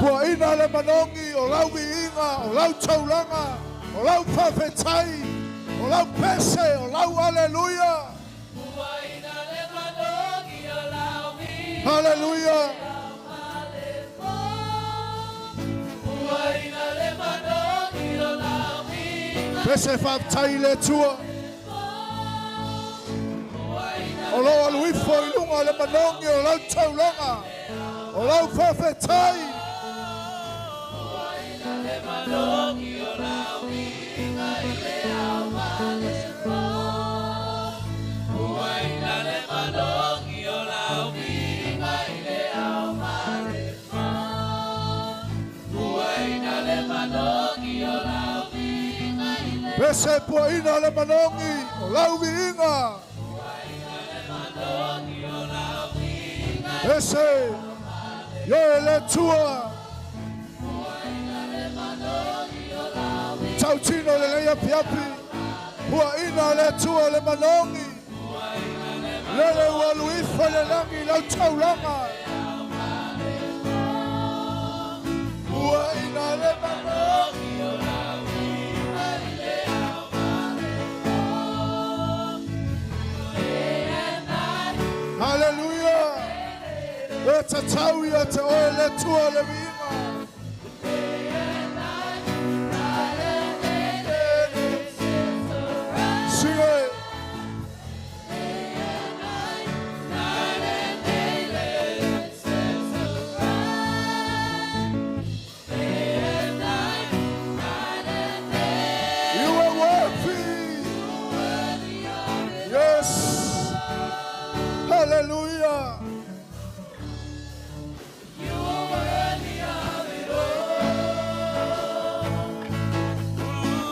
Puaina le manogi o lau viiga, o lau taulaga, o lau faafetai, o lau pese, o lau aleluia. Hallelujah. Pese faafetai i le Atua. O loo alu ifo i luga o le manogi o lau taulaga, o lau faafetai. Pese puaina le manogi o lau viiga. Pese ioe le Atua. Tautino lenei apiapi. Puaina le Atua le manogi. Lele ua alu ifo i le lagi lau taulaga. Puaina le manogi. Hallelujah. E tatau ia te oe le Atua le viiga. Sing it. You are worthy. Yes. Hallelujah. You are worthy of it all. From you,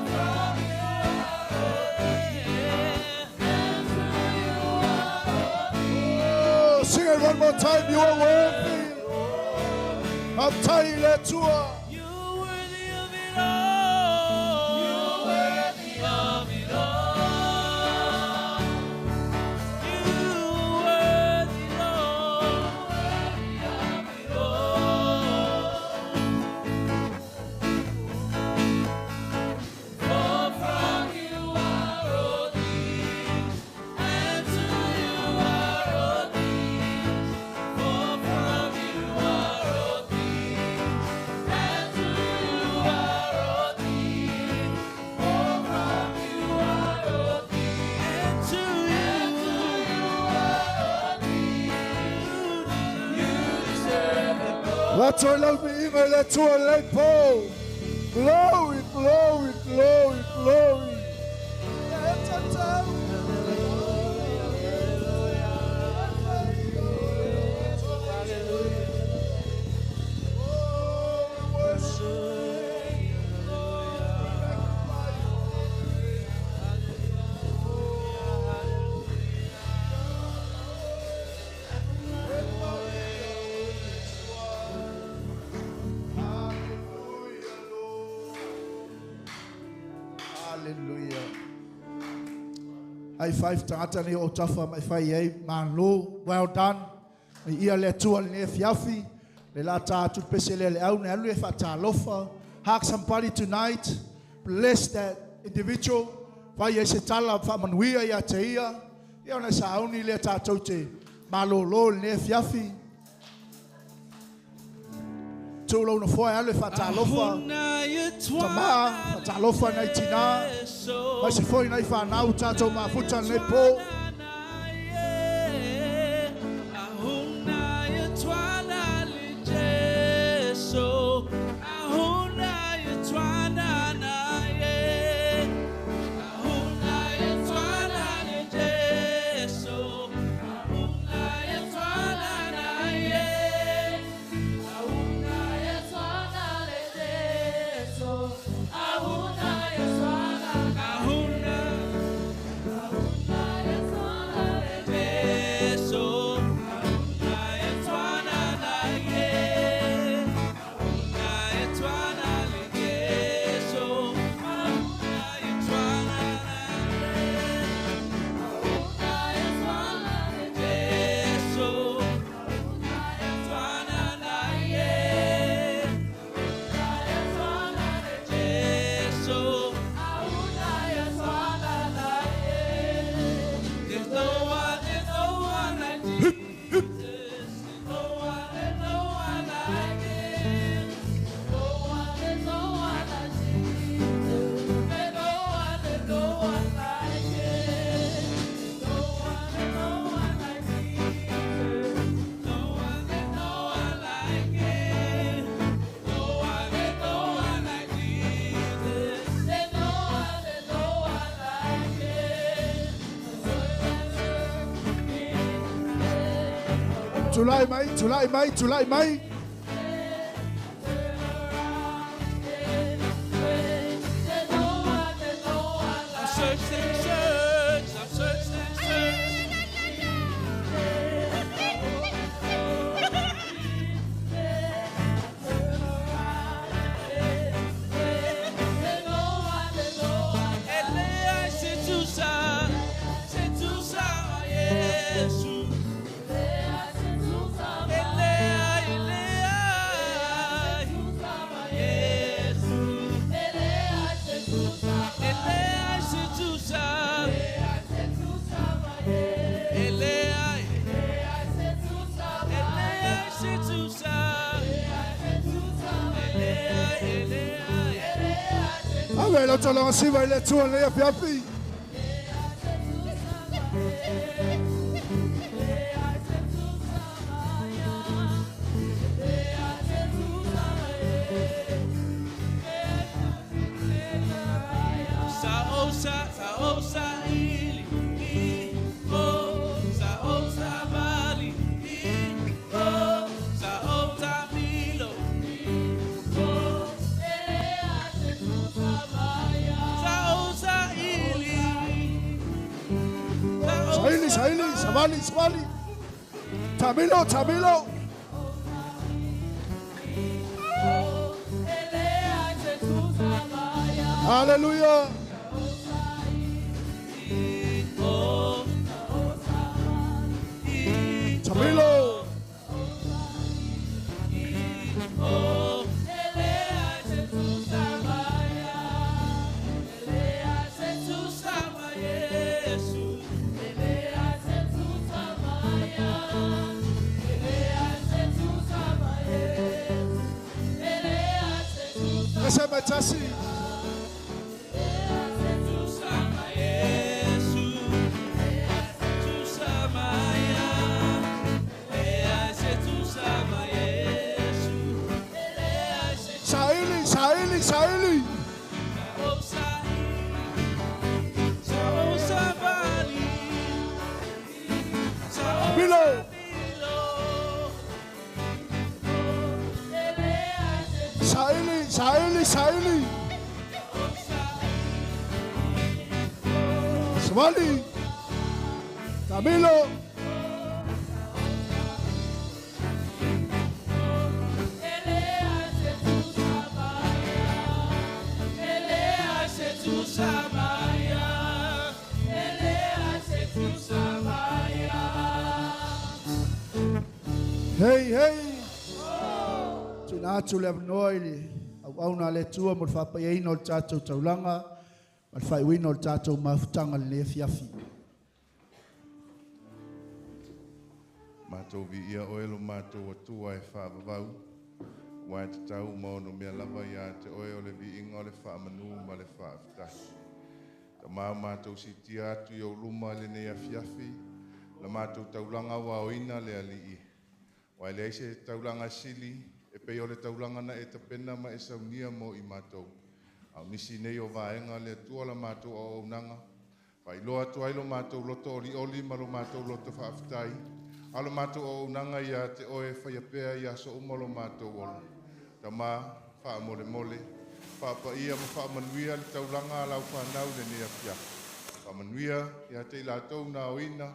From you and to you are all Oh, sing it one more time. You are worthy. Faafetai i le Atua. You're worthy of it all. You're worthy of it all. You're worthy, Lord. Worthy of it all. For from you are all things, and to you are all things. For from you are all things, and to you are all things. For from you are all things, And to and to you, you are all things. You deserve the glory. Lata i lau viiga i le Atua i lenei po. Glory, glory, glory, glory. E tatau. Oh, we worship you. Magnify your name. Hallelujah, Lord. Hallelujah. High five tagata nei o tafa mai fai ai malo. Well done. Mai ia le Atua lenei afiafi. Le la tā atu pese le le au ne alu e whaatalofa. Hug somebody tonight. Bless that individual. Fai ai se tala whaamanuia ia te ia. Ia ona sauni le tātou te malolo lenei afiafi. Tū na foe alu e whaatalofa. Tama, whaatalofa nei tina. Mai se foi nei whanau tātou mafuta nei pō. Tulai mai, tulai mai, tulai mai. I've searched and searched, I've searched and searched. Elea, c'est tout ça, c'est tout ça, Jésus. Elea, Elea, Jésus. Elea, c'est tout ça. Elea, Elea, c'est tout ça. Elea, Elea. Ave lo tolo siva ile tua le afi afi. Sa o sa, sa o sa ili, i o, sa o sa vali, i o, sa o ta milo, sa o sa ili, sa o Saili, sa saili, savali, savali. Tamilo, tamilo. Hallelujah. o, i Tamilo. o. Ese matasi. Saili, saili, saili. Tamilo. Saili, saili, saili. Savali. Tamilo. Hey, hey. Tuna atu le avanoa i le au au na le tua mo le whapaiaina o le tātou taulanga ma le whaiwina o le tātou mafutanga le lea fiafi. Mātou vi ia oe lo mātou atua e whaavavau. Wai te tau maono mea lava ia te oe o le viinga o le whaamanu ma le whaafitahi. Ta maa mātou sitia atu i o luma le nei afiafi, la mātou taulanga wa oina le alii. Wai le se taulanga sili, e pei o le taulanga na e tapena ma e saunia mo i mātou. Au nisi nei o vaenga le atua la mātou au aunanga. Whai loa atu ai lo mātou loto oli oli ma lo mātou loto whaafitai. A lo mātou au aunanga ia te oe whaiapea ia so uma lo mātou olo. Ta mā, wha mole mole. Faapaia ma faamanuia le taulaga a lau fanau lenei afiafi. Faamanuia ia te i latou na aoina,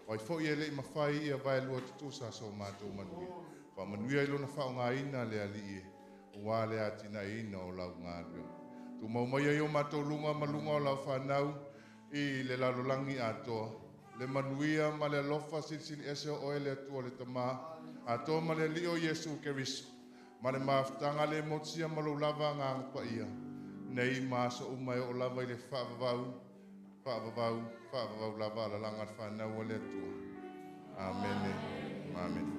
o ai foi e le'i mafai ia vaelua tutusa so matou manuia. Faamanuia i lona faaaogaina le Alii e, aua le atinaeina o lau galuega. Tumau mai ai o matou luga ma luga o lau fanau i le lalolagi atoa. Le manuia ma le alofa silisili ese o oe le Atua le Tamā, atoa ma le Alii o Iesu Keriso, ma le mafutaga le motusia ma lou lava Agaga Paia, nei ma aso uma e oo lava i le faavavau, faavavau, faavavau lava alalaga le fanau a le Atua. Amene. Amene.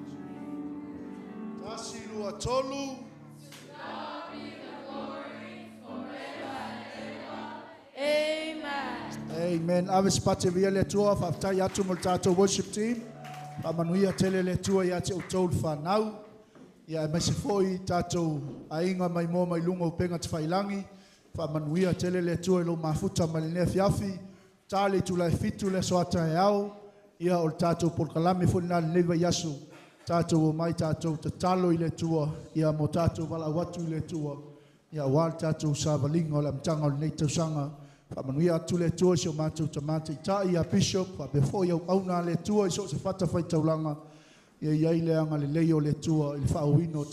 Tasi, lua, tolu. Amen. Amen. Ave se pate via le Atua, faafetai atu mo le tatou worship team. Faamanuia tele le Atua ia te outou le fanau. Ia aemaise foi tatou aiga mai moa mai luga o upega tafailagi. Faamanuia tele le Atua i lou mafuta mai lenei afiafi. Ta le itula e 7 le aso a taeao. Ia o le tatou polokalame foi lena lenei vaiaso. Tatou omai tatou tatalo i le Atua. Ia mo tatou valaau atu i le Atua. Ia aua le tatou savaliga o le amataga o lenei tausaga. Faamanuia atu le Atua i si o matou tama taitai ia Bishop, faapea foi auauna a le Atua i so o se fatafaitaulaga. Ia i ai le agalelei o le Atua i le faaauauina o